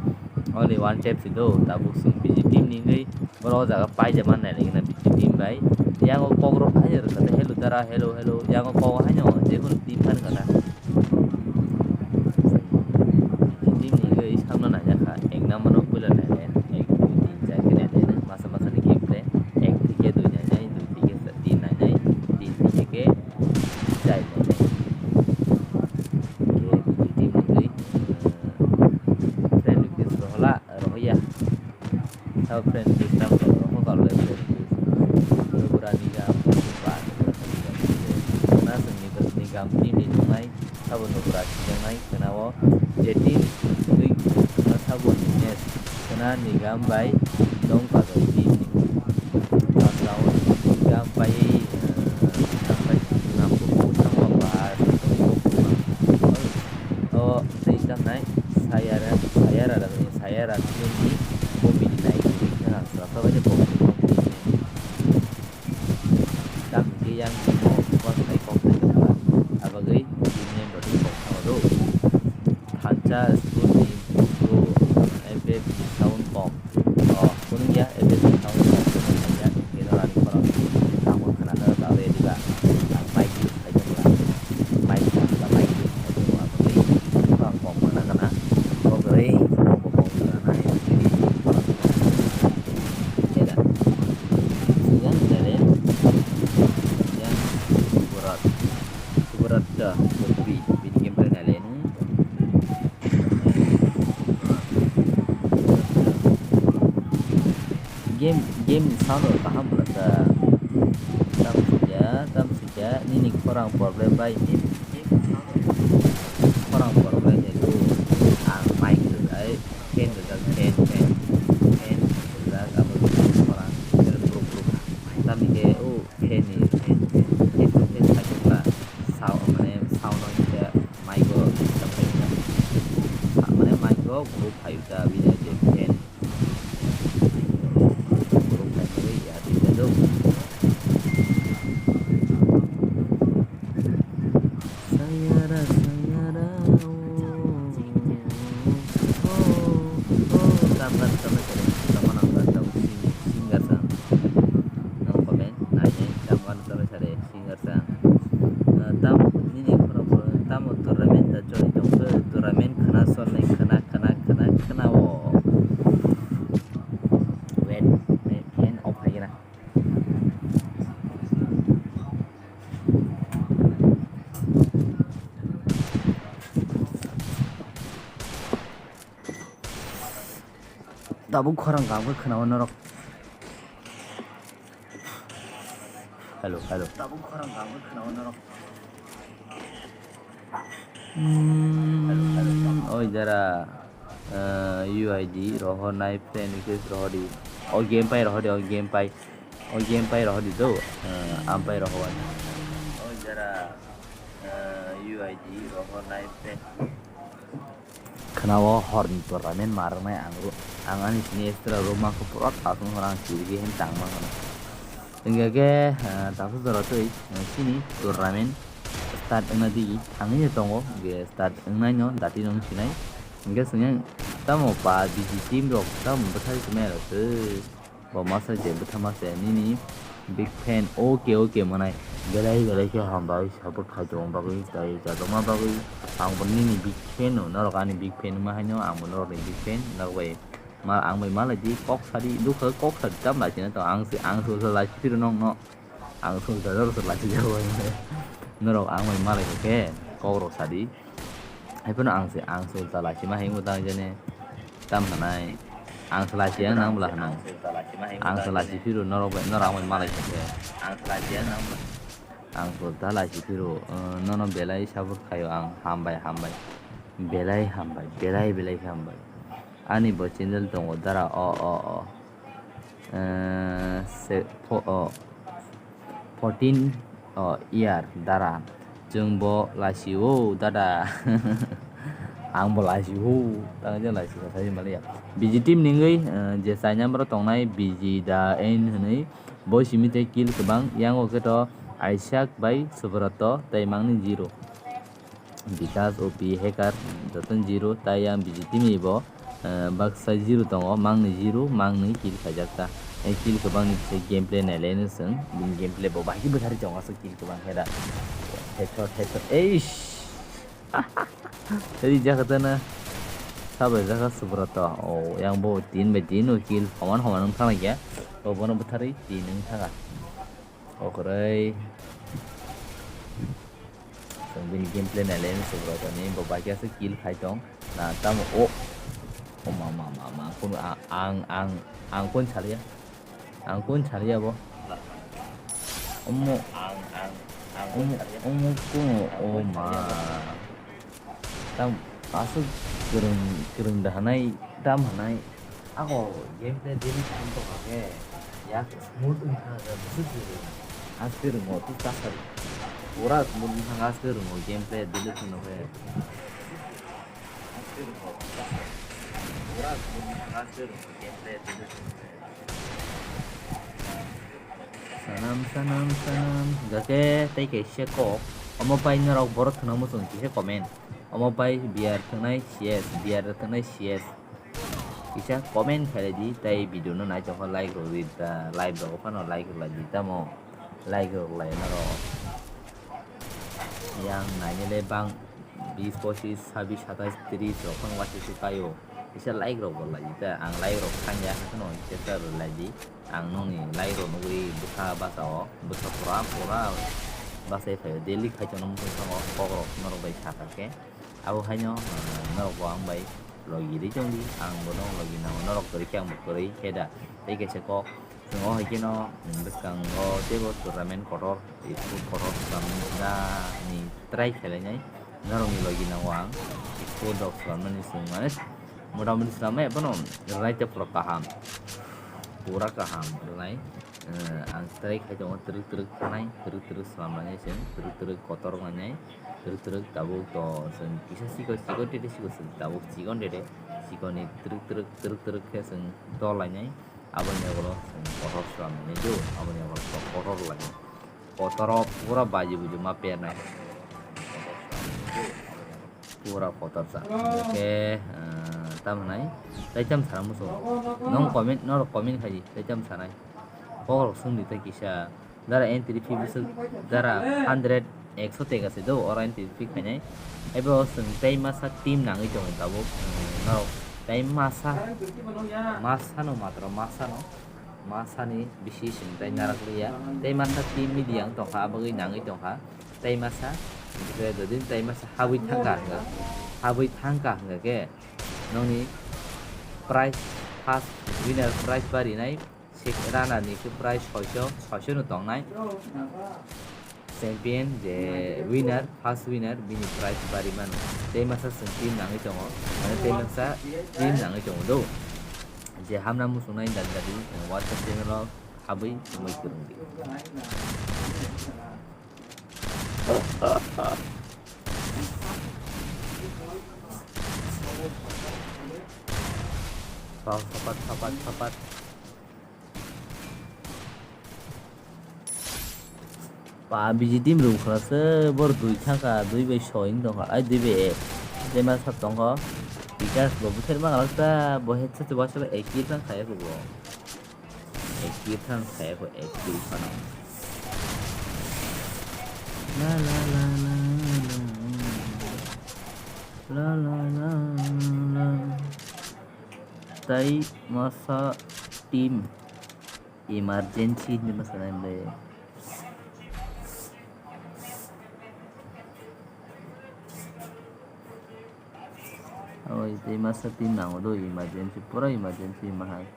Only one tap si do, tabuk chwng B G team ni wngwi. Borok o jaga paijak mannai nini gana B G team bai. Yang o kok rok haino rwkha tei hello dara, hello, hello. Yang o kok haino jekunu team phan kana. B G team ni wngwi samno naijak kha. Ek number no puila nainai. Ek, dui, tin, char khe nainai. Masa masa ni gameplay. Ek thike dui nainai, dui thike tin nainai, tin thike char nainai. Ke B G team ni wngwi, eh, friend request rohola, rohoya. Sabo friend request tamo roho kalo friend request. Nubura ni gam ba. Na sini ni gam team ni tongnai sabo nubura sijaknai khwnao je team twi na sabo ni match khwna ni gam bai dong kajak team ni. Gam bai, eh, gam bai swnam bo bo tamo ba. O tei tamnai Sayara, Sayara, Sayara team ni bo bini nai kwrwi khe ang swrapsa bai khe bo. Tamni khe yang timo bwsai kok twi tongkha, abagwi tini bwtwi kok thango do. Thansa school ni bro F F ni sound kok. O, phunukya F F ni sound kok phunukya, khe norani khorang tamo khwna khe ta re diba. Ang mic use khai tongla. Mic khna mic use khai tongla, abagwi khorang kok khna khna. Kok re, kok kok khna hai. Eda. Yang dari yang berat, berat dah kopi bini game play nalenu. Game, game ni sound rok kaham belaka. Tam sija, tam sija, nini khorang problem bai, nini game ni sound rok khorang problem bai, ang mic rwjak, fan rwjak, fan, fan, fan rwjak, abo khorang, fan rwjak, fan rwjak. Tamni khe o fan ni, fan, fan, fan, fan khai tongkha. Sound, mane sound no hingkhe mic o disturb khai tongkha. Mane mic o group khai ta bini je fan. Group khai tongwi ya twi jadu. Sayara, sayara, oh, oh, oh, tam gan tam sare, tam gan tam sing-, singer sang. Nang comment, nai, nai, tam gan tam sare, singer sang. Ah, tam, nini khorang khorang, tamo tournament da choli tongkhe, tournament khana solnai, khana, khana, khana, khana o. Wait, wait, fan off khai kena. Tabuk khorang kaham khe khwnao norok. Hello, hello. Tabuk khorang kaham khe khwnao norok. Hmm, oi jara, eh, U I D rohornai, friend request rohordi. O game pai rohordi, o game pai. O game pai rohordi do. Eh, am pai rohor. Oi jara, eh, U I D rohornai, friend. Khwnao horni tournament ma rwnai ang ro-, ang ani sini extra room mangkha pura thasung rang chirigwi hin tangma hwnwi. Hwnkhe khe, eh, taksa jora twi, eh, chini tournament start wngna digi thangwi tongo, hwnkhe start wngnaino dati no wng sinai. Hwnkhe chwng tamo pa B G team rok tamo bwthai se maya rok se. Bo masa je bwtha masa nini big fan, oke, oke, mwnai belai, belai khe hambai support khai tongma bagwi, tei chajokma bagwi. Ang bo nini big fan no, norok ani big fan wngma haino ang bo norokni big fan, norok bai ma, ang bai malai di, kok sadi, dukha kok sadi, tam lai china to, ang se, ang se usa lai siphiru nokno, ang se usa norok se lai sijago, norok ang bai malai khe kok rok sadi. Haiphano ang se, ang se usa lai sima hai wngwi tang jani. Tam hwnai, ang se lai siya nang bwla hwnwi. Ang se lai si phiro norok bai, norok ang bai malai khe. Ang se lai siya nang bwla. Ang se usa lai si phiro, eh, nono belai support khaio ang, hambai, hambai. Belai hambai, belai, belai khe hambai. Ani bo channel tongo dara, o, o, o. Eh, se, pho, o. Fourteen, oh, year dara. Chwng bo laisio dada. Ang bo laisio. Tang je laisio sai maliya. B G team ningwi, eh, je chaina bro tongnai B G da en hwnwi. Bo simi tei kill kwbang. Yango khe to Isaac bai Subroto tei mangni zero. Bikas, O P, Hacker, joto zero, tai yang B G team ni bo, eh, baksa zero tongo, mangni zero, mangni kill khaijak ta. Eh, kill kwbangni kisa gameplay nailaino chwng, bini gameplay bo bahai khe bwthari tongo, aswk kill kwbang khe da. Headshot, headshot, eish! Rijak kha tana. Sabai jaka Subroto. Oh, yang bo tin bai tin o kill, homan homan wng thang ya. Bo bono bwtharwi tin wng thang kha. Okoroi. Chwng bini gameplay nailai ni Subroto ni, bo bai khe aswk kill khai tong. Na tamo o. O ma, ma, ma, ma, kun a-, ang, ang, ang kun saliya. Ang kun saliya bo. Omo, omo, omo kun o ma. Tam aswk kwrwng, kwrwng da hanai, tam hanai. Ako gameplay daily time to kha khe yak smooth wng kha khe bwswk kwrwng. Aste rwngo tu kasar. Pura smooth wng kha khe aste rwngo gameplay daily time to khe. Aste rwngo tu kasar. Pura smooth wng kha khe aste rwngo gameplay daily time to khe. Sanam, sanam, sanam. Hingkha khe tei kaisa kok. Omo pai norok borok thwngna muchung kisa comment. Omo pai beer thwngnai C S, beer thwngnai C S. Kisa comment khailai di, tei video no naitokma like rwdi, ta live rok phano like rwlai di, tamo like rwlai norok. Yang nainile bang bis, pochis, sabis, satais, tris rok phano waisuk kaio. Kisa like rok bo lai di ta, ang like rok thangya, hakheno kisa rwlai di. Ang nokni like rok nugwi bwkha basa o, bwkha pura pura bachai phaio. Daily khai tongna muchung thango, kok rok norok bai sakha khe. Abo haino, ah, norok bo ang bai logi ri tong di, ang bono logi nango, norok kwrwi khe ang bo kwrwi khe da. Tei kaisa kok, chwng o hai kheno, mm, bwskango teibo tournament kotor, sport kotor swlamnani try khlainai. Norokni logi nango ang, sport rok swlamnani chwng mane, motamoti swlamnai, abono rwnai tei pura kaham, pura kaham rwnai. Eh, ang try khai tongo, twrwk twrwk thanai, twrwk twrwk swlamnani chwng, twrwk twrwk kotor wngnai, twrwk twrwk tabuk to chwng kisa chikon, chikon tete chikon chwng tabuk chikon tete, chikoni twrwk twrwk, twrwk twrwk khe chwng dol lainai, aboni ulo chwng kotor swlamnani do, aboni ulo kotor lainai, kotoro pura baji buji ma pernai. Pura kotor sa. Hingkhe, ah, tamo nai? Tei tamo sana muchung. Nong comment, norok comment khai di. Tei tamo sanai? Kokrok swng di tei kisa. Dara entry fee bwswk dara hundred, ekso teka se do, oro entry fee khainai. Ebo chwng tei masa team nangwi tongo tabuk. Norok tei masa, masa no matro, masa no. Masani bisi sini tei narak liya. Tei masa team media wng tongkha, abagwi nangwi tongkha. Tei masa, hingkhe jodi tei masa habwi thangkha hingkha, habwi thangkha hingkha khe nokni prize, first winner prize barinai, sek-, runner ni khe prize soiso, soiso no tongnai. Champion je winner, first winner, bini prize bari mano. Tei masa chwng team nangwi tongo, mane tei masa team nangwi tongo do. Je hamna muchungnai dal dadi, WhatsApp channel o habwi tongwi kwrwng di. Sapat, sapat, sapat. Pa B G team rw khwlasa bor dui thangkha, dui bai soi wng tongkha, ai dui bai ek. Tei ma sap tongkha. Bikas bo bwthar ma galak ta, bo headset bo aswk ek kill thang khaya kho bo. Ek kill thang khaya kho, ek kill phano. La la la la la. La la la la. Tai masa team. Emergency hinwi ma sanai ble. Oi, tei masa team nango do, emergency, pura emergency ma hai.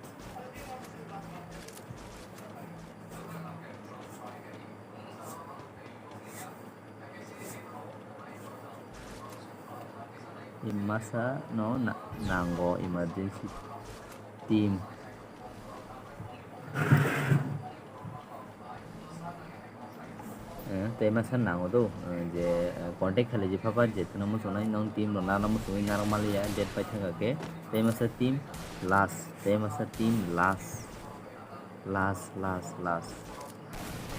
Masa no na-, nango emergency team. Tei masa nango do, eh, je, eh, contact khalai je phapan je thwna muchungnai, nong team rok nana muchungwi narwk maliya, date pai thangkha khe. Tei masa team last, tei masa team last, last, last, last.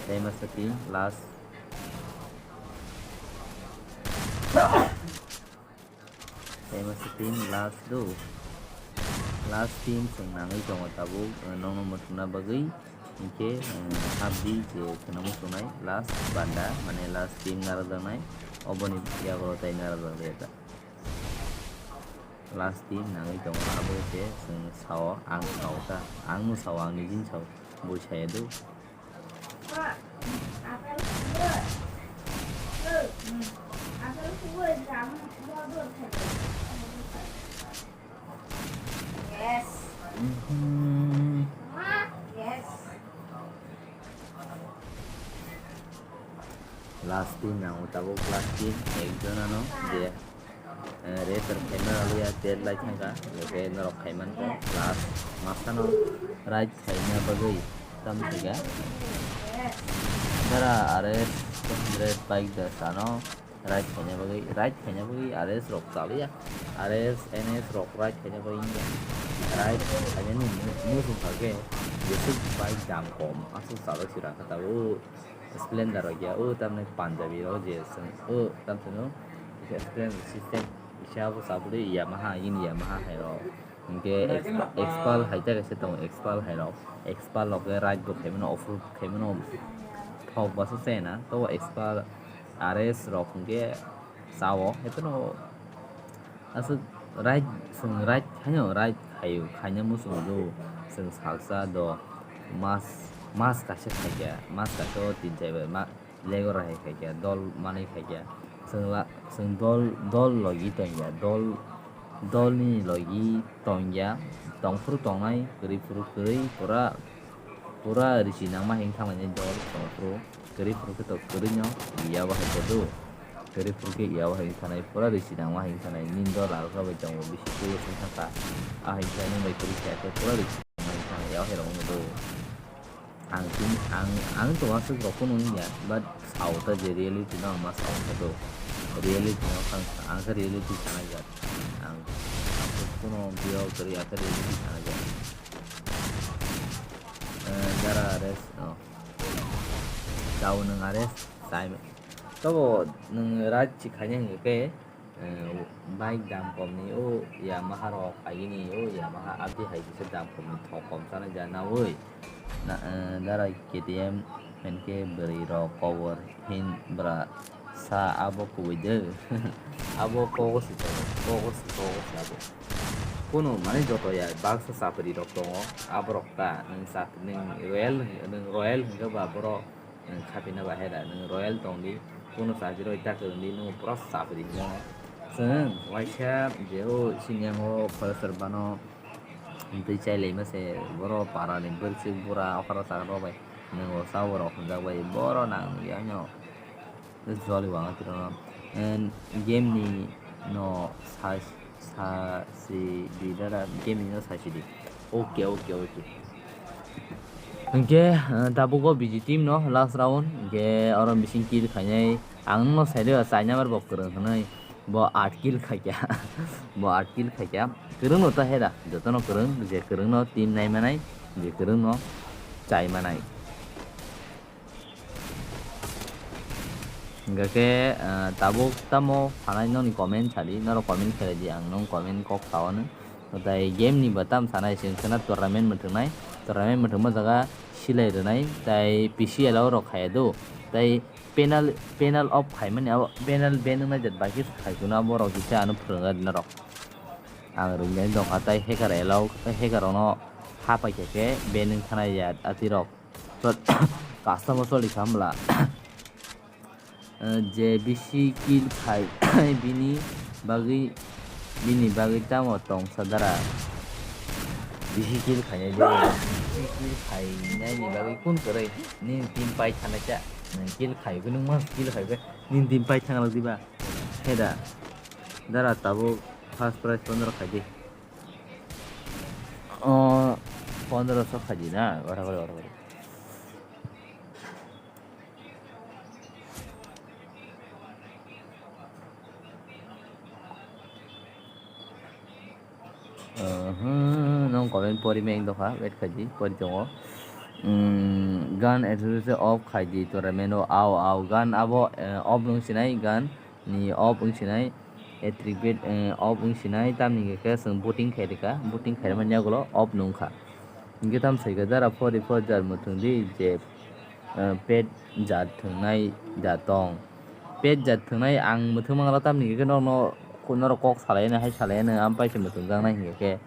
Tei masa team last. Tei masa team last do. Last team chwng nangwi tongo tabuk, eh, nongno muchungna bagwi. Hinkhe, eh, habdi je khwnamo tongnai last banda, mane last team narwkjaknai, oboni yago tai narwkjakliya ta. Last team nangwi tongo, abo se chwng sao, ang sao ta, ang no sao, ang nijin sao, bui saya do. Yes. Mhm. Yes. Last team ang tabuk last team ekjon ano je, eh, race rok khaima rwya tet lai thangkha, hwnkhe norok khaiman kha last masano ride khaina bagwi tam thika. Dara R S two hundred bike da sano ride khaina bagwi, ride khaina bagwi R S rok chaliya, R S N S rok ride khaina bagwi wngya. Ride khainani mu-, muchung kha khe jeswk bike dam kom aswk chalai sira kha tabuk. Splendor rok ya, o tamni Punjabi rok je chwng o tamsano Splendor system kisa bo chabwi Yamaha, in Yamaha hai rok. Hinkhe Exp-, Xpulse hai ta kaisa tongo, Xpulse hai rok. Xpulse rok khe ride bo khaimano, off road khaimano, thok baso chayana. Tobo Xpulse R S rok hinkhe sao, haiphano aswk ride, chwng ride khaino, ride khaio, khaina muchungo do, chwng salsa do, mas, mas kaisa khaikha, mas kaisa o tin chai bai ma, lego rai khaikha, dol manwi khaikha, chwng la, chwng dol, dol logi tongya, dol, dol nini logi tongya, tongphuru tongnai, kwrwi phuru kwrwi, pura, pura risi nangma hing thanglainai dol tongphuru. Kwrwi phuru khe to kwrwino ya bahai kodu. Kwrwi phuru khe ya bahai wngkha nai, pura risi nangma hai wngkha nai. Nini dol ralkha bai tongo, bisi close wngkha kha. Ahai khe nwng bai kwrwi khe khe pura risi nangma hai wngkha nai, ya bahai rok wngkha do. Ang tini, ang, ang to aswk rok phano wngya, but sao ta je reality no ang ma sao kha do. Reality no kha ang kha, ang kha reality sana jak. Ang, ang kha kuno bio kwrwi, ang kha reality sana jak. Eh, dara rest, oh. Chao nwng are chai. Tobo nwng ride si khaina hwnkhe, eh, bike dam komni o Yamaha rok khaigini o Yamaha abdi hai kisa dam komni thok kom sana ja nawi. Na, eh, dara K T M hwnkhe bwrwi rok kobor hin bra sa abo kubui de. Abo kogo si tongo, kogo si, kogo si abo. Kuno mane joto ya baksa chapri rok tongo, aborok ta nwng chapri, nwng royal, nwng royal hwnkhe ba borok, nwng khapina bahai da, nwng royal tongdi, kuno chapri rok ta kwrwngdi, nwng pura chapri hwnjago. Chwng waisa je o siniyango forester bano twi chai laima se, boro para ni bwrwswk bura okra chakra rok bai nwng o cha borok hwnjak bai, boro nang ya no. Joli wanga tiro no. And game ni no sa, sa si di dara game ni no sa si di. Okay, okay, okay. Hwnkhe, eh, tabuk o B G team no last round, hwnkhe oro bising kill khainai. Ang no sai de, chai number bo kwrwng hwnwi. Bo aat kill khaikya. Bo aat kill khaikya. Kwrwng no ta heda. Joto no kwrwng, je kwrwng no team nai manai, je kwrwng no chai manai. Hingkha khe, ah, tabuk tamo sanai nokni comment sadi, norok comment khlai di, ang nong comment kok sao no. Tei game ni bo tam sanai, chwng kheno tournament mwthwngnai, tournament mwthwngma jaga silai rwnai, tei P C L o rok khaiya do, tei panel, panel off khaimani abo, panel ban wngnai jat bai khe khai kuno abo rok kisa ano phwrwngya norok. Ang rwngya dongkha, tei hacker allow, tei hacker rokno hapai khe khe ban wngkha nai ya atwi rok. Customer choli kha mla. Eh, je bisi kill khai bini bagwi, bini bagwi tamo tongsa dara. Bisi kill khainai de, bisi kill khainai ni bagwi kun kwrwi nini team pai thangnaisa. Nwng kill khai, nwng mas kill khai khe nini team pai thangna diba? Heda. Dara tabuk first prize pondro khai di. O, pondro so khai di na, ora ora ora ora. Aha, nong comment pori meng dokha, wait khaidi, pori tongo. Hmm, gan activity off khaidi, tournament o, au, au, gan abo, eh, off nung sinai, gan ni off wng sinai, attribute, eh, off wng sinai, tamni hwnkhe chwng booting khairikha, booting khairmani yagulo off nung kha. Hingke tam saikha, jara pori pori jar muthung di je, eh, pet jat thwngnai da tong. Pet jat thwngnai ang muthung mangla tamni hwnkhe norokno, norok kok salaino hai salaino, am paisa muthung jaknai hingke khe.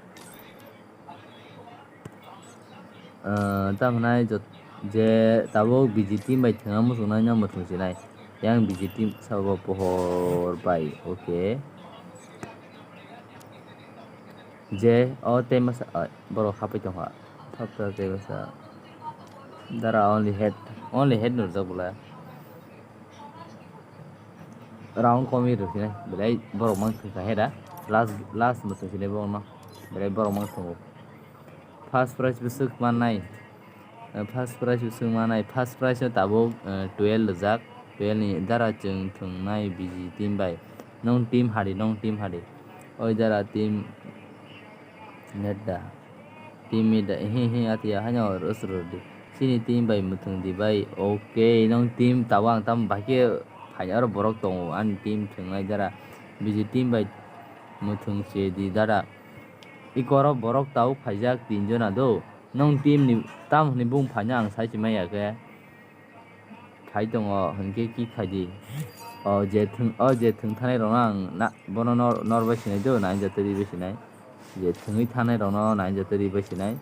Ah, tamo hwnai jot-, je tabuk B G team bai thwngna muchungnai no muchung sinai. Yang B G team sabo pohor bai, okay. Je, o tei masa, ah, borok hapai tongkha. Thap thap tei masa. Dara only head, only head nurjak bwla. Round komi rw sinai, belai borok mang thwngkha he da. Last, last muchung sinai borokno. Belai borok mang thwngo. First prize bwswk mannai. Eh, first prize bwswk mannai. First prize no tabuk, eh, twelve rwjak. Twelve ni dara chwng thwngnai B G team bai. Nong team hadi, nong team hadi. Oi dara team net da. Team mid da. Hi, hi, atiya, haino rwsrw di. Chini team bai muthung di bai. Okay, nong team tabuk ang tamo bahai khe phaini oro borok tongo. Ani team thwngnai dara. B G team bai muthung se di dara. Iko oro borok tabuk phaijak tin jona do. Nong team ni tam hwnwi bung phaina ang sai se maya khe. Phai tongo hwnkhe kick khai di. O je thwng, o je thwng thanai rokno ang na, bono nor, nor bai sinai do, nine jatwi ri bai sinai. Je thwngwi thanai rokno nine jatwi ri bai sinai.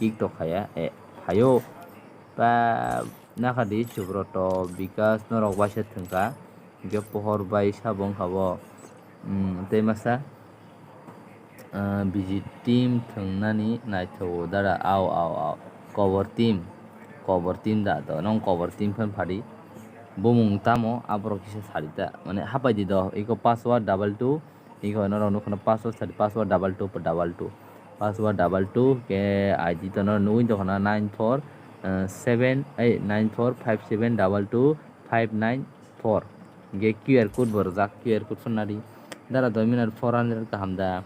Kick to khaya, e, phaio. Pa, nakha di Subroto, Bikas norok waisa thwngkha. Hingke pohor bai sabo wngkha bo, mm, tei masa, ah, B G team thwngnani naithogo dara, au, au, au, kobor team, kobor team da to, nong kobor team phan phadi, bumung tamo aborok kisa sadi ta, mane hapai di do, iko password double two, iko norok nukho no password sadi, password double two double two, password double two, ke I D to norok nugwi tongkha na nine four, eh, seven, eh, nine four five seven double two five nine four. Hingke Q R code bo rwjak, Q R code phano nadi. Dara doi minute four hundred kaham da.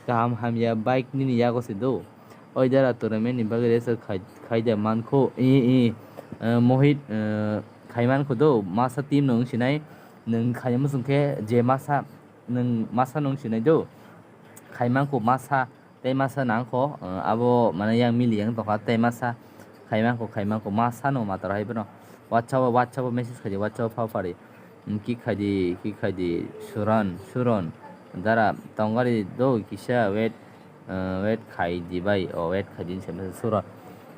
Kaham hamya bike nini yago se do. Oi dara tournament ni bagwi register khai, khai da mankho. I, i, eh, Mohit, eh, khai mankho do. Masa team no wng sinai. Nwng khai muchung khe je masa, nwng masa no wng sinai do. Khai mankho masa. Tei masa nangkho, eh, abo mane yang mili yang tongkha, tei masa khaimangkho, khaimangkho, masa no mator hai bono. WhatsApp o, WhatsApp o message khaidi, WhatsApp o phao phari. Hmm, kick khaidi, kick khaidi, Suran, Suron, dara tongari do kisa wait, eh, wait khaidi bai, o wait khaidi se masa Suron.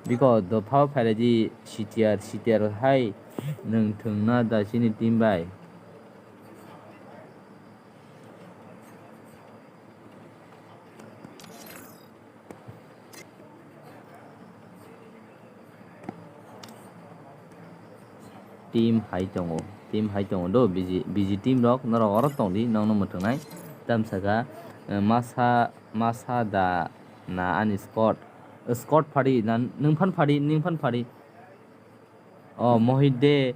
Biko do phao phai di C T R, C T R hai nwng thwngna da chini team bai. Team hai tongo, team hai tongo do, B G, B G team rok norok oro tong di, nokno mwthwngnai. Tamsaka, eh, masa, masa da na ani squad, squad phadi na nwng phan phadi, nwng phan phadi. O Mohit de,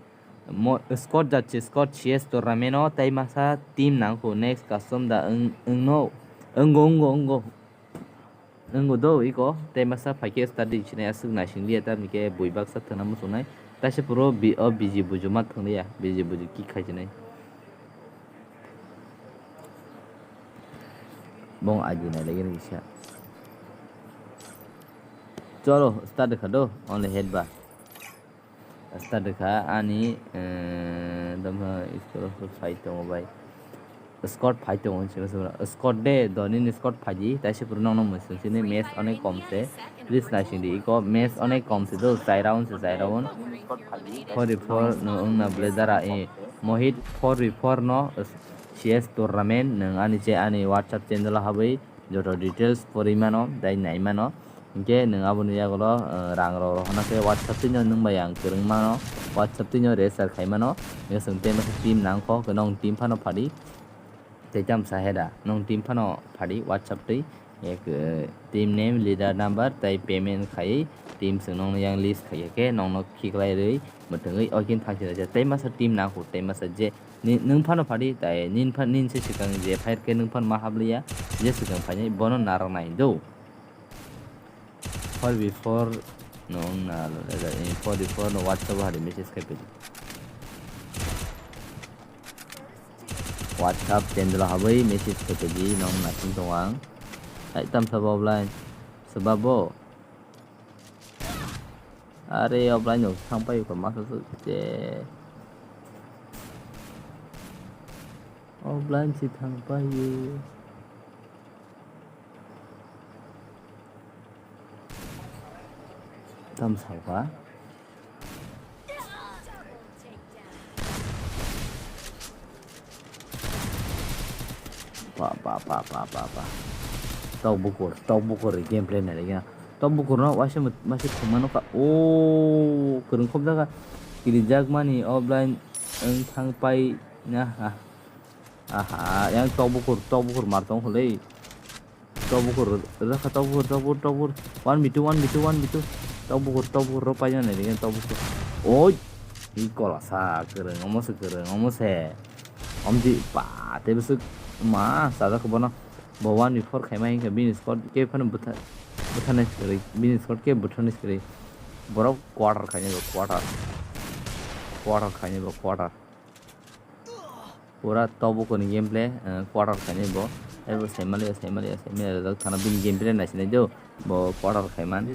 mo-, squad jachi, squad C S tournament o tei masa team nangkho next custom da wng, wngno, wngo, wngo, wngo. Wngo do iko, tei masa phaikhe study sinai aswk naising liya, tamni khe bui baksa thwngna muchungnai. Taisa phuru bi-, o biji buju ma thwng liya, biji buju kick khai sinai. Bong agi nai lagi ni kisa. Cholo, start kha do, only head ba. Start kha ani, eh, dam, squad phai tongo bai. Squad phai tongo hinwi sima sima. Squad de, do nini squad phaidi, taisa phuru nokno mwsung sini match onek kom se. Please naising di, iko match onek kom se do, chai round se, chai round. Four v four no wngna ble dara, eh, Mohit four v four no, C S tournament, nwng ani che ani WhatsApp channel o habwi joto details pori mano, tei nai mano. Hinkhe nwng aboni yagulo, eh, rang rok rohorna khe WhatsApp twino nwng bai ang kwrwng mano, WhatsApp twino register khai mano. Hinkhe chwng tei masa team nangkho, hwnkhe nwng team phano phadi. Tei tamsa heda, nwng team phano phadi WhatsApp twi. Ek, eh, team name, leader number, tei payment khaiwi team chwng nokno yang list khaiya khe nokno khiklai rwi mwthangwi okin thangsi naijak. Tei masa team nangkho, tei masa je Ni, nwng phano phadi, tai nin pha-, nin se swkang je fight khe nwng phano ma habliya, je swkang phainai bono narwknai do. Four before no wngna, four before no WhatsApp o hari message khai pedi. WhatsApp channel habwi message khai pedi, no wngna sing tong ang. Hai tam sabo offline, sebabo. Are offline no thang pai ko masa se. Offline si thang pai. Tam saka. Pa, pa, pa, pa, pa, pa. Tok bukur, tok bukur ni gameplay nai ya. Tok bukur no waisa mut-, waisa thumano ka. O, kwrwng khop jaga. Kiri jak mani offline wng thang pai na ha. Aha, yang tok bukur, tok bukur mar tong khole. Tok bukur, rakha tok bukur, tok bukur, tok bukur. One v two, one v two, one v two. Tok bukur, tok bukur, ro paina nai ringan tok bukur. Oi! I kola sa, kwrwng, omo se kwrwng, omo se. Omdi pa, te bwswk ma, sajak bono. Bo one v four khaima hinkha, bini squad ke phano bwtha-, bwtharnai swrwi, bini squad ke bwtharnai swrwi. Borok quarter khainai bo, quarter. Quarter khainai bo, quarter. Pura tok bukur ni gameplay, eh, quarter khainai bo. Ebo saimaliya, saimaliya, saimaliya rwjak thana bini gameplay naisinai do. Bo quarter khaiman.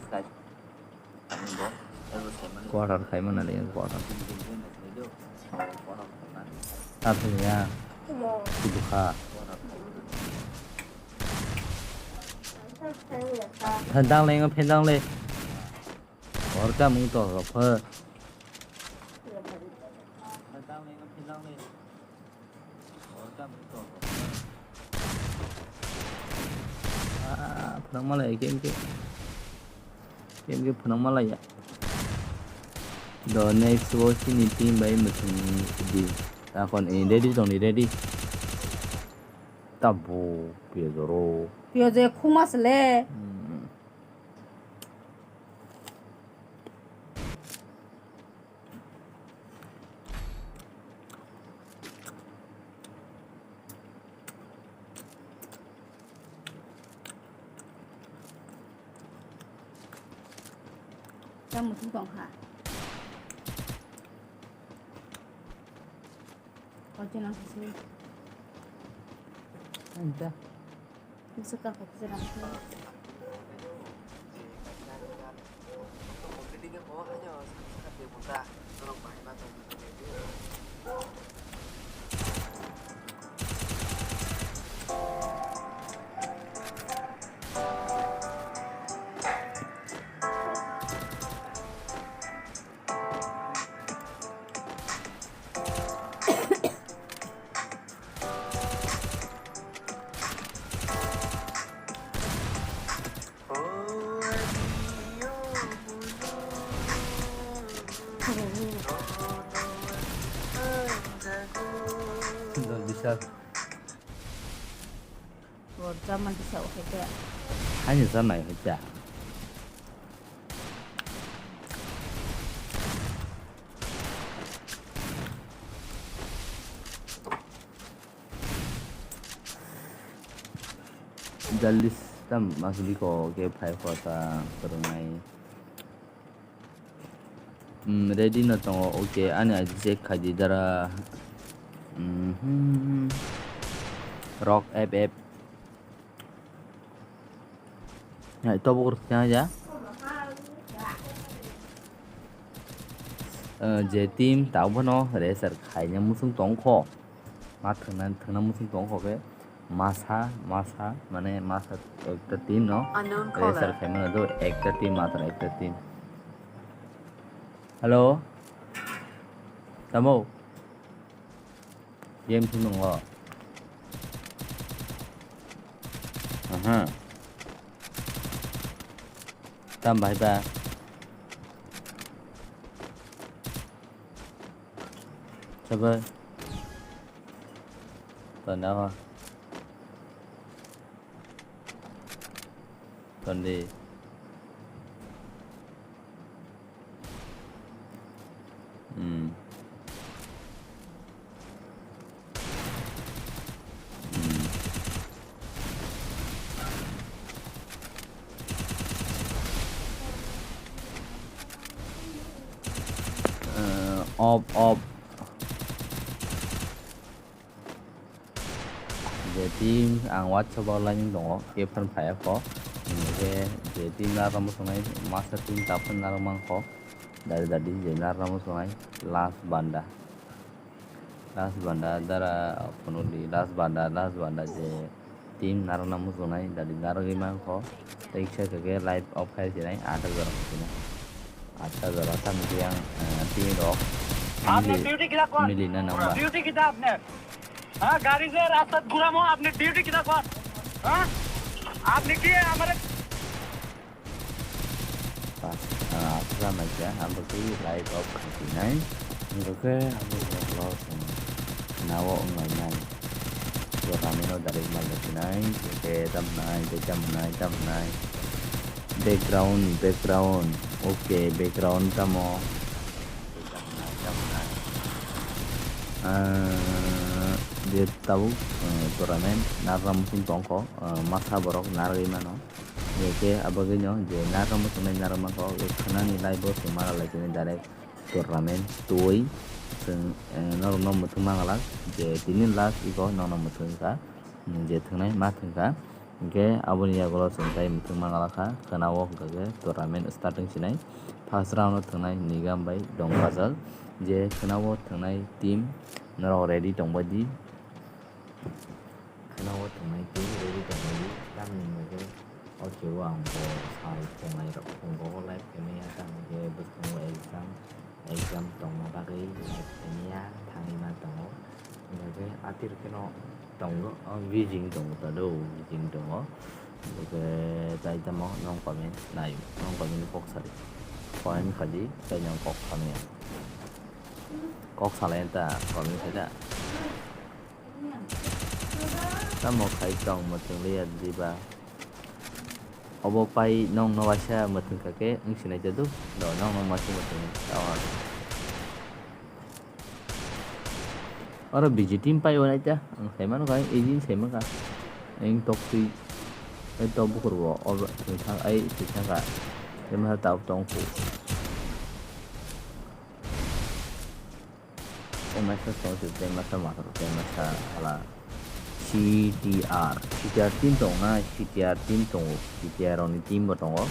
Quarter khaiman nai quarter. Athung ya. Kudu kha. Phendang le, phendang le. Orka mung to rok phe. Ah, phwnang malai, game ke. Game ke phwnang malai ya. Do next wo chini team bai muchung di. Takon, eh, ready tong ni, ready. Tabo, piyajoro. Piyaje khuma sele. Hmm. Tamo tu tong ha. Kau channel sini. Anta. Bwswk kha kok se rang khe. Jol bisa. Bo chama disa o khe. Haini cha nai hai cha. Jaldi tam mas biko ke phai kho ta kwrwngnai. Hmm, ready no tongo, okay, ani I D check khai di dara. Mhm. Rock F F. Hai, to bukur kya ya? Eh, je team tau bono racer khaina musung tongkho. Ma thwngna, thwngna musung tongkho khe. Masa, masa, mane masa ekta team no. Unknown caller. Racer khaimano do ekta team, matro ekta team. Hello? Tamo? Game thung nungo. Aha. Tam bahai ba. Sabar. Tanda ho. Tandi. Hmm. Off, off. Je team ang WhatsApp o lainwi tongo, khe phano phaiya kho. Hingkhe je team narwkna muchungnai, masa team ta phano narwk mankho. Dari dari je narwkna muchungnai, last banda. Last banda, dara phunukdi, last banda, last banda je team narwkna muchungnai, dari narwgwi mankho. Tei kisa khe live off khai sinai, atta jora khe sinai. Atta jora tamo khe ang, eh, team rok आपने mili-, duty किधर कौन? Mili na nang ba. Duty किधर आपने? हाँ, गाड़ी से रास्ता घुरामो, आपने ड्यूटी किधर कौन? हाँ? आपने किए हमारे Pas, ah, aswk naikha, ang bo tei live off khai sinai. Ang bo khe ang bo vlog, um, nao wng lainai. Bo ramino direct mai lai sinai. Tei tam nai, tei tam nai, tam nai. Background, background. Okay, background tamo. Tei tam nai, tam nai. Ah, je tabuk, eh, tournament narwkna muchung tongkho, eh, masa borok narwgwi mano. Hingkhe abagwino je narwkna muchungnai narwkma kok, khwnani live o chwng ma rwlai sini direct tournament twi chwng, eh, norokno muthung ma glak je tini last iko norokno muthung kha, je thwngnai ma thwng kha. Hingkhe aboni yagulo chwng tei muthung ma glak kha, khwnao hwnkha khe tournament start wng sinai. First round o thwngnai Nigam bai Dongkajal, je khwnao thwngnai team norok ready tongbai di. Khwnao thwngnai tei ready tongmani tamni hwnkhe o khe o ang bo sai tongnai rok phungo o live khaimaya tamni hwnkhe bwskango exam, exam tongma bagwi live khaimaya thangwi ma tongo. Hwnkhe atir kheno tongo, o bijing tongo ta do, bijing tongo. Hwnkhe tai tamo nong comment nai, nong comment kok sadi. Comment khaidi, tai nong kok khamya. Kok salai ta, comment khaida. Tamo khai tong muchung liya diba? Obo pai nong no waisa muchung kha khe wng sinai jadu. Do nong no waisa muchung tao. Oro B G team pai o naita, ang sai mano kha, agent sai mano kha. Ang tok twi, ai tok bukur bo, oro thwng thang, ai thwng thang kha. Tei ma tao tong phu. Tei masa song si, tei masa mathar, tei masa hala C T R, C T R team tong na, C T R team tongo, C T R rokni team bo tongo.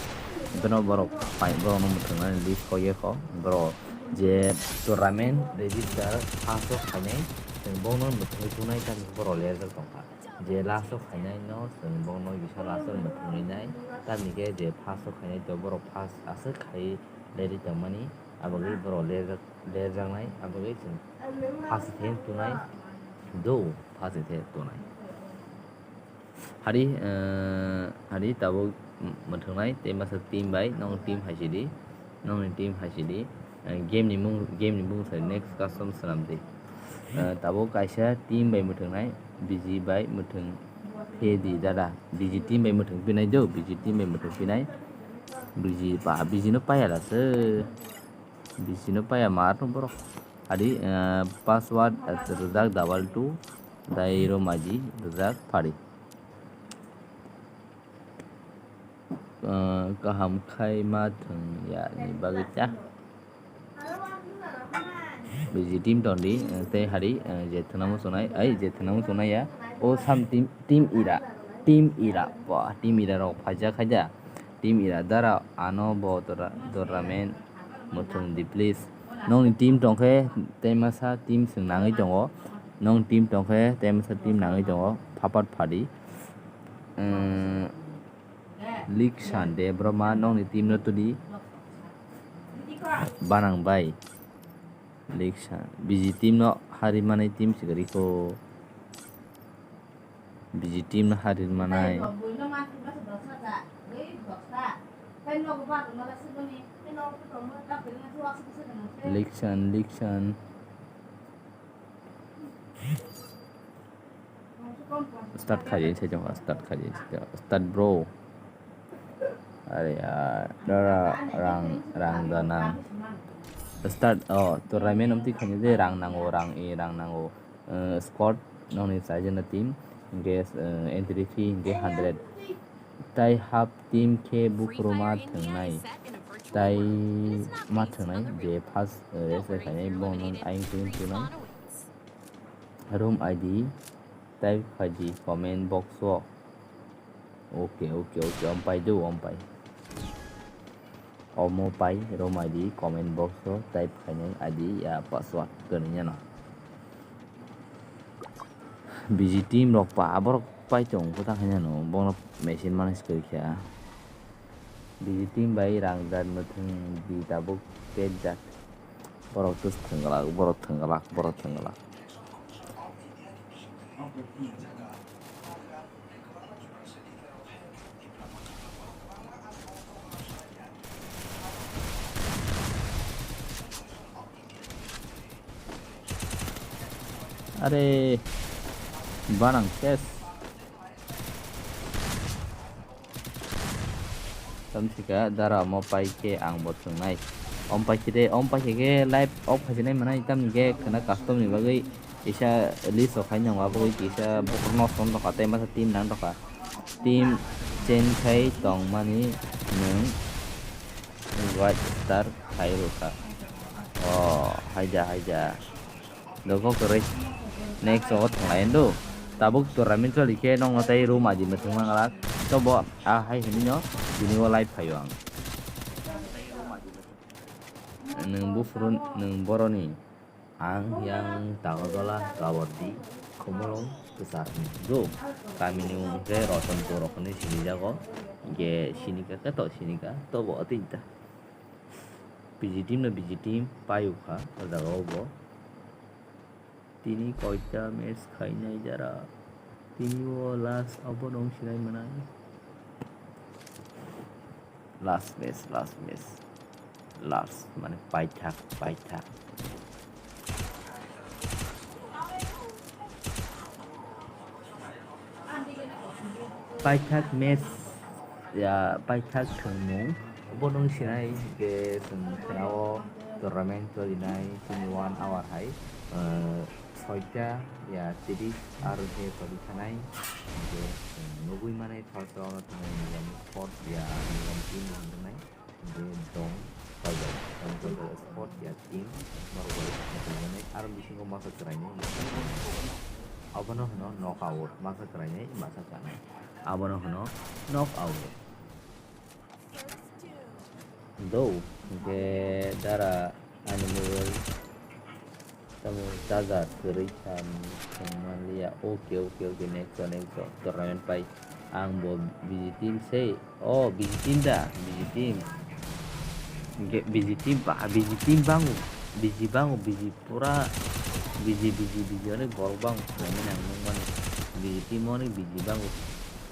Bono borok pai, borokno mwthwngnani list kok ye kho, borok je tournament register pass o khainai, chwng bono mwthangwi tunai, tamni borok lerjak tongkha. Je last o khainai no chwng bono kisa last o mwthangwi nai, tamni khe je first o khainai to borok first aswk khai lerwi tongmani, aboni borok lerjak. Derjaknai, aboni chwng phasi the tunai, do phasi the tunai. Hari, eh, hari tabuk mwthwngnai, tei masa team bai, nong team hai sidi, nongni team hai sidi. Eh, game ni mung, game ni mung sai next custom swnam di. Eh, tabuk kaisa team bai mwthwngnai, B G bai mwthwng phe di dada, B G team bai mwthwng pinai do, B G team bai mwthwng pinai, B G pa, B G no paya da se. Bisino paya mar no borok. Adi, eh, password, eh, rijak double two, dai ro maji rijak phari. Eh, kaham khai ma thwng ya ni bagwi ta. Biji team tondi, eh, tei hari, eh, je thwnamo chonai, ai je thwnamo chonai ya. O sam team, team ira, team ira, ba, team ira rok phaijak khaida. Team ira dara ano bo dora, dora men. Muthung di please. Nongni team tongkhe tei masa team swng nangwi tongo. Nong team tongkhe tei masa team nangwi tongo. Phapat phadi. Emm, Liksan de bro ma nongni team no tudi. Banang bai. Liksan. Biji team no hari manai team sigariko. Biji team no harir manai. Liksan, Liksan. Start khaidi, sai jong start khaidi, start bro. Are yaar, dara rang, rang da nang. Start, oh, to ramen amti khani de rang nango, rang e, rang nango. Eh, squad nokni chaijana team, hingke, eh, entry fee hingke hundred. Tai half team khe bukruma thwngnai. Tai ma thwngnai je first, eh, race khainai bono ayang twi thwngnai. Room I D type khai di comment box o. Okay, okay, okay, om pai do, om pai. Omo pai, room I D comment box o type khainai I D ya password kwnwiyano. B G team rok pa borok pai tong kota khainano, bono machine manage kwrwi kha. B G team bai rang jat mwthwng di tabuk pet jat. Borok tus thwngwlak, borok thwngwlak, borok thwngwlak. Are, banang ses. Tamsika dara mo pai khe ang bo thwngnai. Om pai khe de, om pai khe khe live off khai sinai manai, tamni khe khwna custom ni bagwi kisa list rok khai nang bagwi kisa bokhorok no son rok kha tei masa team nang rok kha. Team change khai tongmani nwng white star khai rw kha. O, haida, haida. Dogo kwrwi. Next o thanglai do. Tabuk tournament choli khe nokno tei room adi mwthwng manglak. Tobo a hai hinwi no tini o live phaio ang. Nwng buphuru nwng boroni. Ang yang Tagodala Kawardi Khumulwng kwchar do. Kamini mung khe Rotonpur rok hinwi sinijago. Ge sinika khe to sinika tobo tinta. B G team no B G team payuk kha o jaga o bo. Tini koita match khainai jara. Tini o last obo no wng sinai mwnai. Last match, last match. Last mane paithak, paithak. Paithak match, ya, paithak thwngmung. Obo nwng sinai je chwng khwnao tournament cholinai chini one hour hai, eh, soita ya tris aro khe choli thanai. Hingkhe chwng nugui manai first round o thangwi Nigam sport ya Nigam team rok wngkha nai. Hingkhe dong Tiger, Tiger sport ya team norok bai mwtangmani aro bisingo masa chwraini abono hwno knockout, masa chwraini masa chanai abono hwno knockout. Do hingkhe dara ani mobile. Tamo charger kwrwi kha, ang thwng manliya. Okay, okay, okay, next o, next o. Tournament pai. Ang bo B G team se. Oh, B G team da, B G team. Ge-, B G team ba, B G team bango. B G bango, B G pura. B G, B G, B G onek borok bango. Thwngmani ang nukmani. B G team onek B G bango.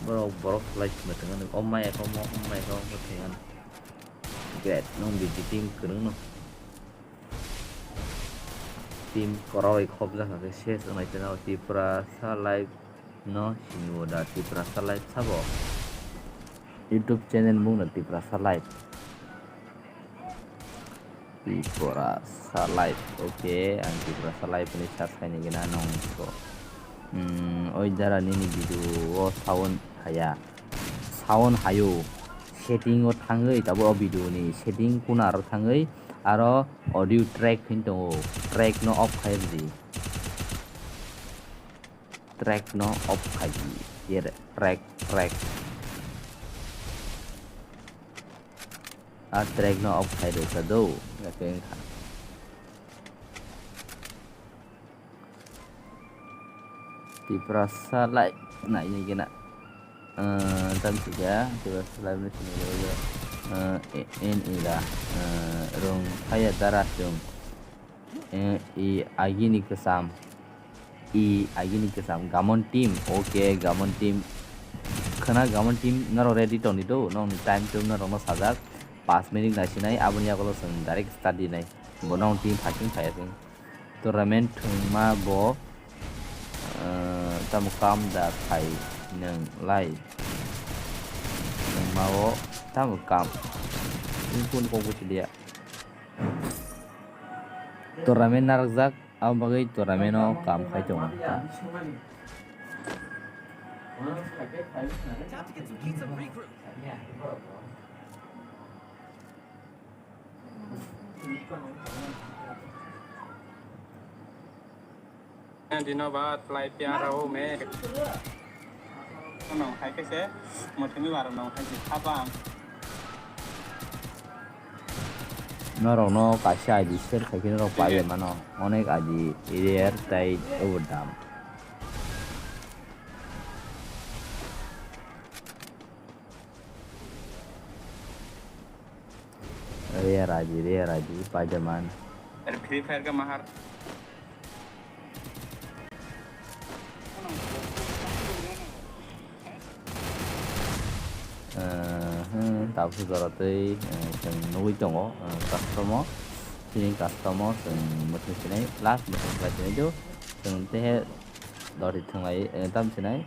Borok, borok slide mwthangani. Oh my, oh my, oh my, oh my, thwngmani. Great, nung B G team kwrwngno. Team kwrwi khobjak khe ses wngnai teno Tiprasa Live no siniwo da Tiprasa Live sabo. YouTube channel mungno Tiprasa Live. Tiprasa Live. Okay, ang Tiprasa Live ni search khaini gina nung ko. Hmm, oi dara nini video o sound haya. Sound hayo. Setting o thangwi tabuk o video ni setting kuna aro thangwi aro audio track hin tongo, track no off khai di, track no off khai di, yer track, track, a track no off khai rwkha do, ya khe wngkha. Tiprasa Live naini gena. Eh, tam sija, Tiprasa Live ni sini lo, eh, e-, en ira, eh, rung saya dara rung. Eh, i agini kesam. I agini kesam. Gamon team. Okay, Gamon team. Khana Gamon team naro ready toni do. Nong ni time tune naro no sajak. Pas minute naisinai. Aboni yagulo song direct start dinai. Bo nong team fighting fire sing. Tournament thwngma bo, eh, tamo kam da khai nwng lai. Nwngma o tamo kam. Nwng kung kung buchi dia. Tournament narwkjak, abo bagwi tournament o kam khai tongo. Dino ba tlai piara o me. Ano hai kaise muthungwi baro no hai apa. Norokno kaisa I D share khai khe norok pai ya mano. Onek I D rare tai obo dam. Rare I D, rare I D, Spider-Man. Free Fire ka mahar. Eh, hmm, tabuk jora tei, eh, chwng nugwi tongo, eh, custom o. Chini custom o chwng mwthang sinai, last mwthang sinai do. Chwng tehe dori thwnglai, eh, tam sinai.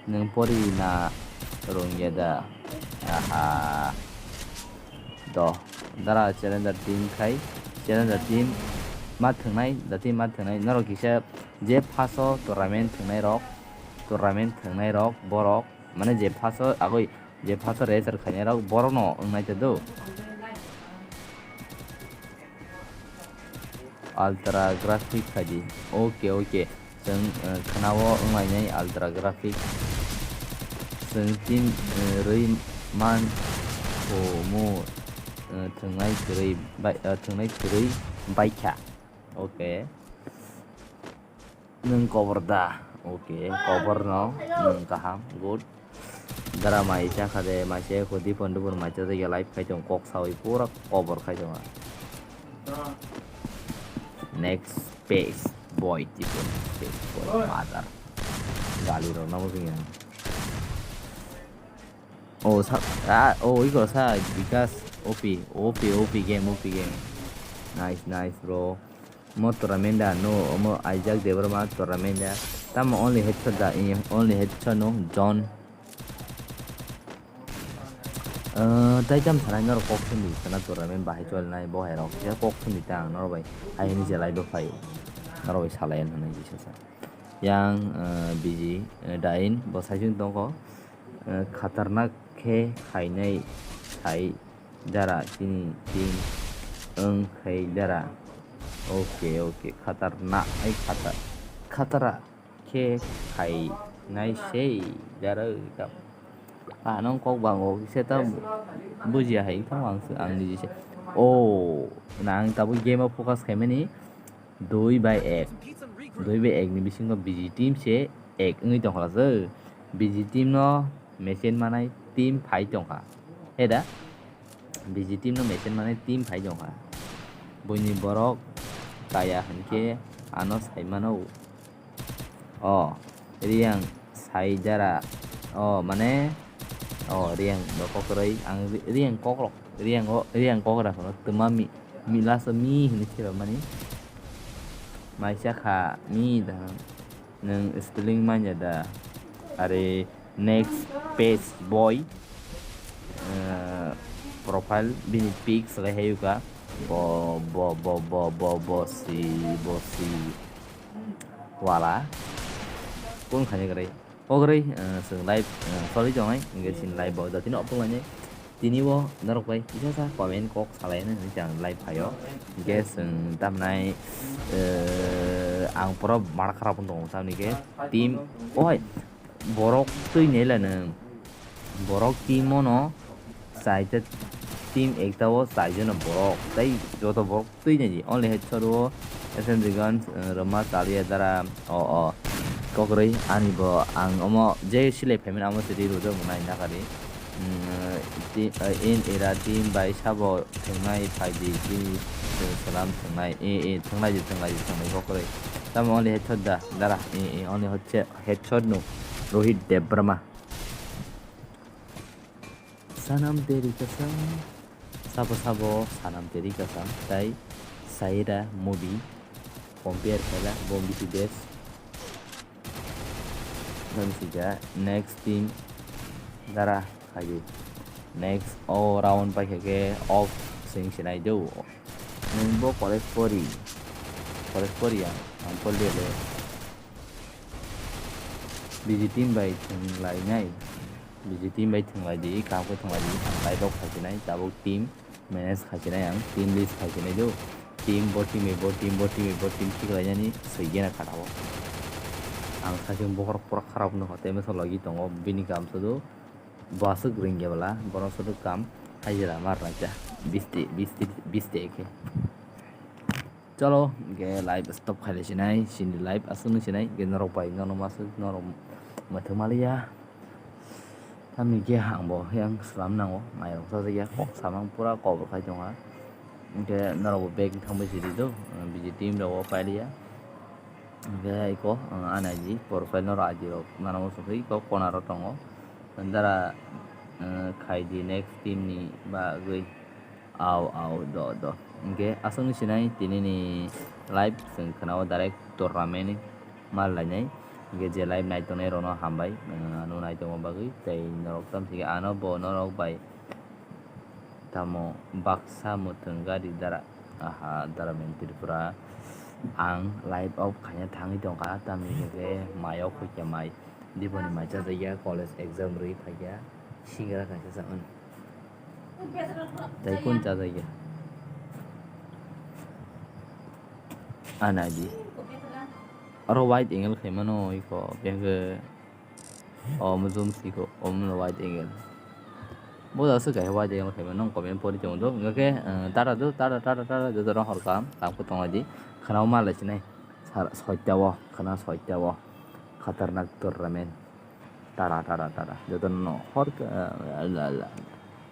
Nwng pori na rwngya da? Aha. Do. Dara challenger team khai. Challenger team ma thwngnai, da team ma thwngnai. Norok kisa je first o tournament thwngnai rok, tournament thwngnai rok, borok, mane je first o agoi, je first o register khainai rok, borok no wngnai te do. Ultra graphic khai di. Okay, okay. Chwng, eh, khwnao wnglainai ultra graphic. Chwng tin, eh, rwi man kho mu, eh, thwngnai kwrwi bai, eh, thwngnai kwrwi baikha. Okay. Nwng kobor da? Okay, kobor no. Nwng kaham, good. Dara mai cha kha de, mai se khudi pon dubur mai cha de live khai tong kok sawi pura kobor khai tong. Next page boy tipo, page boy mother. Gali ro namo sing yang. Oh, sa, ah, oh, iko sa, Bikas, O P, O P, O P game, O P game. Nice, nice, bro. Mo tournament da, no, mo Isaac Debbarma tournament da. Tamo only headshot da, eh, only headshot no, John. Eh, tai tam sanai norok kok sindi sana tournament bahai cholnai bo hai rok. Ya kok sindi ta ang norok bai. Hai ni je live phai. Norok bai salai nang nai jisa sa. Yang, eh, biji, eh, dain bo sai jun tongko. Eh, khatarnak khe khainai sai dara chini team wng khai dara. Okay, okay, khatarnak ai khatar, khatara khe khainai sei dara tam. Ah, nong kok bango se ta bujiya hai tong ang se ang ni se. Oh, nang tabuk game o focus khaimani. Dui bai ek. Dui bai ek ni bisingo B G team se ek wngwi tongkha se. B G team no machine manai team phai tongkha. He da? B G team no machine manai team phai tongkha. Buini borok kaya hinkhe ano sai mano. O, Riyang sai dara. O, mane, o, Riyang no kokroi. Ang Ri-, Riyang kokrok, Riyang o, Riyang kokra kono twma mi, mi last o mi hinwi theba mani. Maisa kha mi da. Nwng spelling manya da? Are next page boy. Eh, profile bini pic swlai hayuka. Bo, bo, bo, bo, bo, bo, si, bo, si. Wala. Kun khani grai. O grai, eh, swng live, eh, solai tongnai. Hingke sin live bo jatino ophung lainai. Tini bo norok bai kisa sa comment kok salai nai hinui ang live phaio. Hingke swng tamnai, eh, ang poro mar kharap wng tongo tamni ke team. Oi, borok twi nai la nwng. Borok team o no chaita team ekta o chaijano borok tei joto borok twi nai di. Only headshot o S M G guns, eh, rwma chaliya dara o, o. Kokroi ani bo ang omo je select phaimani amo se ri rwjak bo nai nakari. Mm, ti-, eh, in era team bai sabo thwngnai phaidi, tini, eh, salam thwngnai. Eh, eh, thwnglai di, thwnglai di, thwnglai kokroi. Tamo only headshot da, dara. Eh, eh, only hotse-, headshot no. Rohit Debbarma. Sanam teri kasam. Sabo sabo sanam teri kasam. Tai Saira movie. Compare khaila bo bisi best. Nang sija next team dara khaidi. Next o round paikha khe off sing sinai do. Nwng bo college pori. College pori ang. Ang pori le. B G team bai thwng lainai. B G team bai thwng lai di, kaham khe thwng lai di. Ang live o phai sinai tabuk team. Manage khai sinai ang, team list khai sinai do. Team bo team bai bo, team bo team bai bo, team thik lainani soi gena khatao. Ang saichung bokhorok pura kharap wngkha, tei masa logi tongo, bini kam sudu bo aswk ring ya bwla, bono sudu kam hajira mar naikha, bisti, bisti, bisti khe. Chalo, hingke live stop khai sinai, sini live aswk nung sinai, hingke norok bai nono masuk, norok mwthang maliya. Tamni khe ang bo yang slam nango, mairok chajakya, kok samang pura kobor khai tongkha. Hingke norok bo bag thangbai sidi do, biji team rok bo pailiya. Hingke iko, ang ani aji, profile norok aji rok nana muchungkhe iko kona rok tongo. Dara, eh, khai di next team ni bagwi. Au, au, do, do. Hingke aswk ni sinai tini ni live chwng khwnao direct tournament mal lainai. Hingke je live nai tongnai rokno hambai, eh, ano nai tongma bagwi. Tei norok tam sike ano bo norok bai tamo baksa mwthang gari dara. Aha, dara men Tripura. Ang live off khaina thangwi tongkha, tamni hingke mai o khoikya mai. Diboni mai chajakya, college exam rwi phaikya. Singra kaisa sa on. Tei kun chajakya? Ana di. Aro wide angle khaimano iko, bengke, o mujum siko, o muno wide angle. Bo da se kai wide angle khaimano, comment pori tong do. Hingke, eh, tara do, tara, tara, tara, joto rok horkam, tam ko tong di. Khana o mal sinai. Sar, soita o, khana soita o. Khatarnak tournament. Tara, tara, tara. Joto no hor ka, la, la.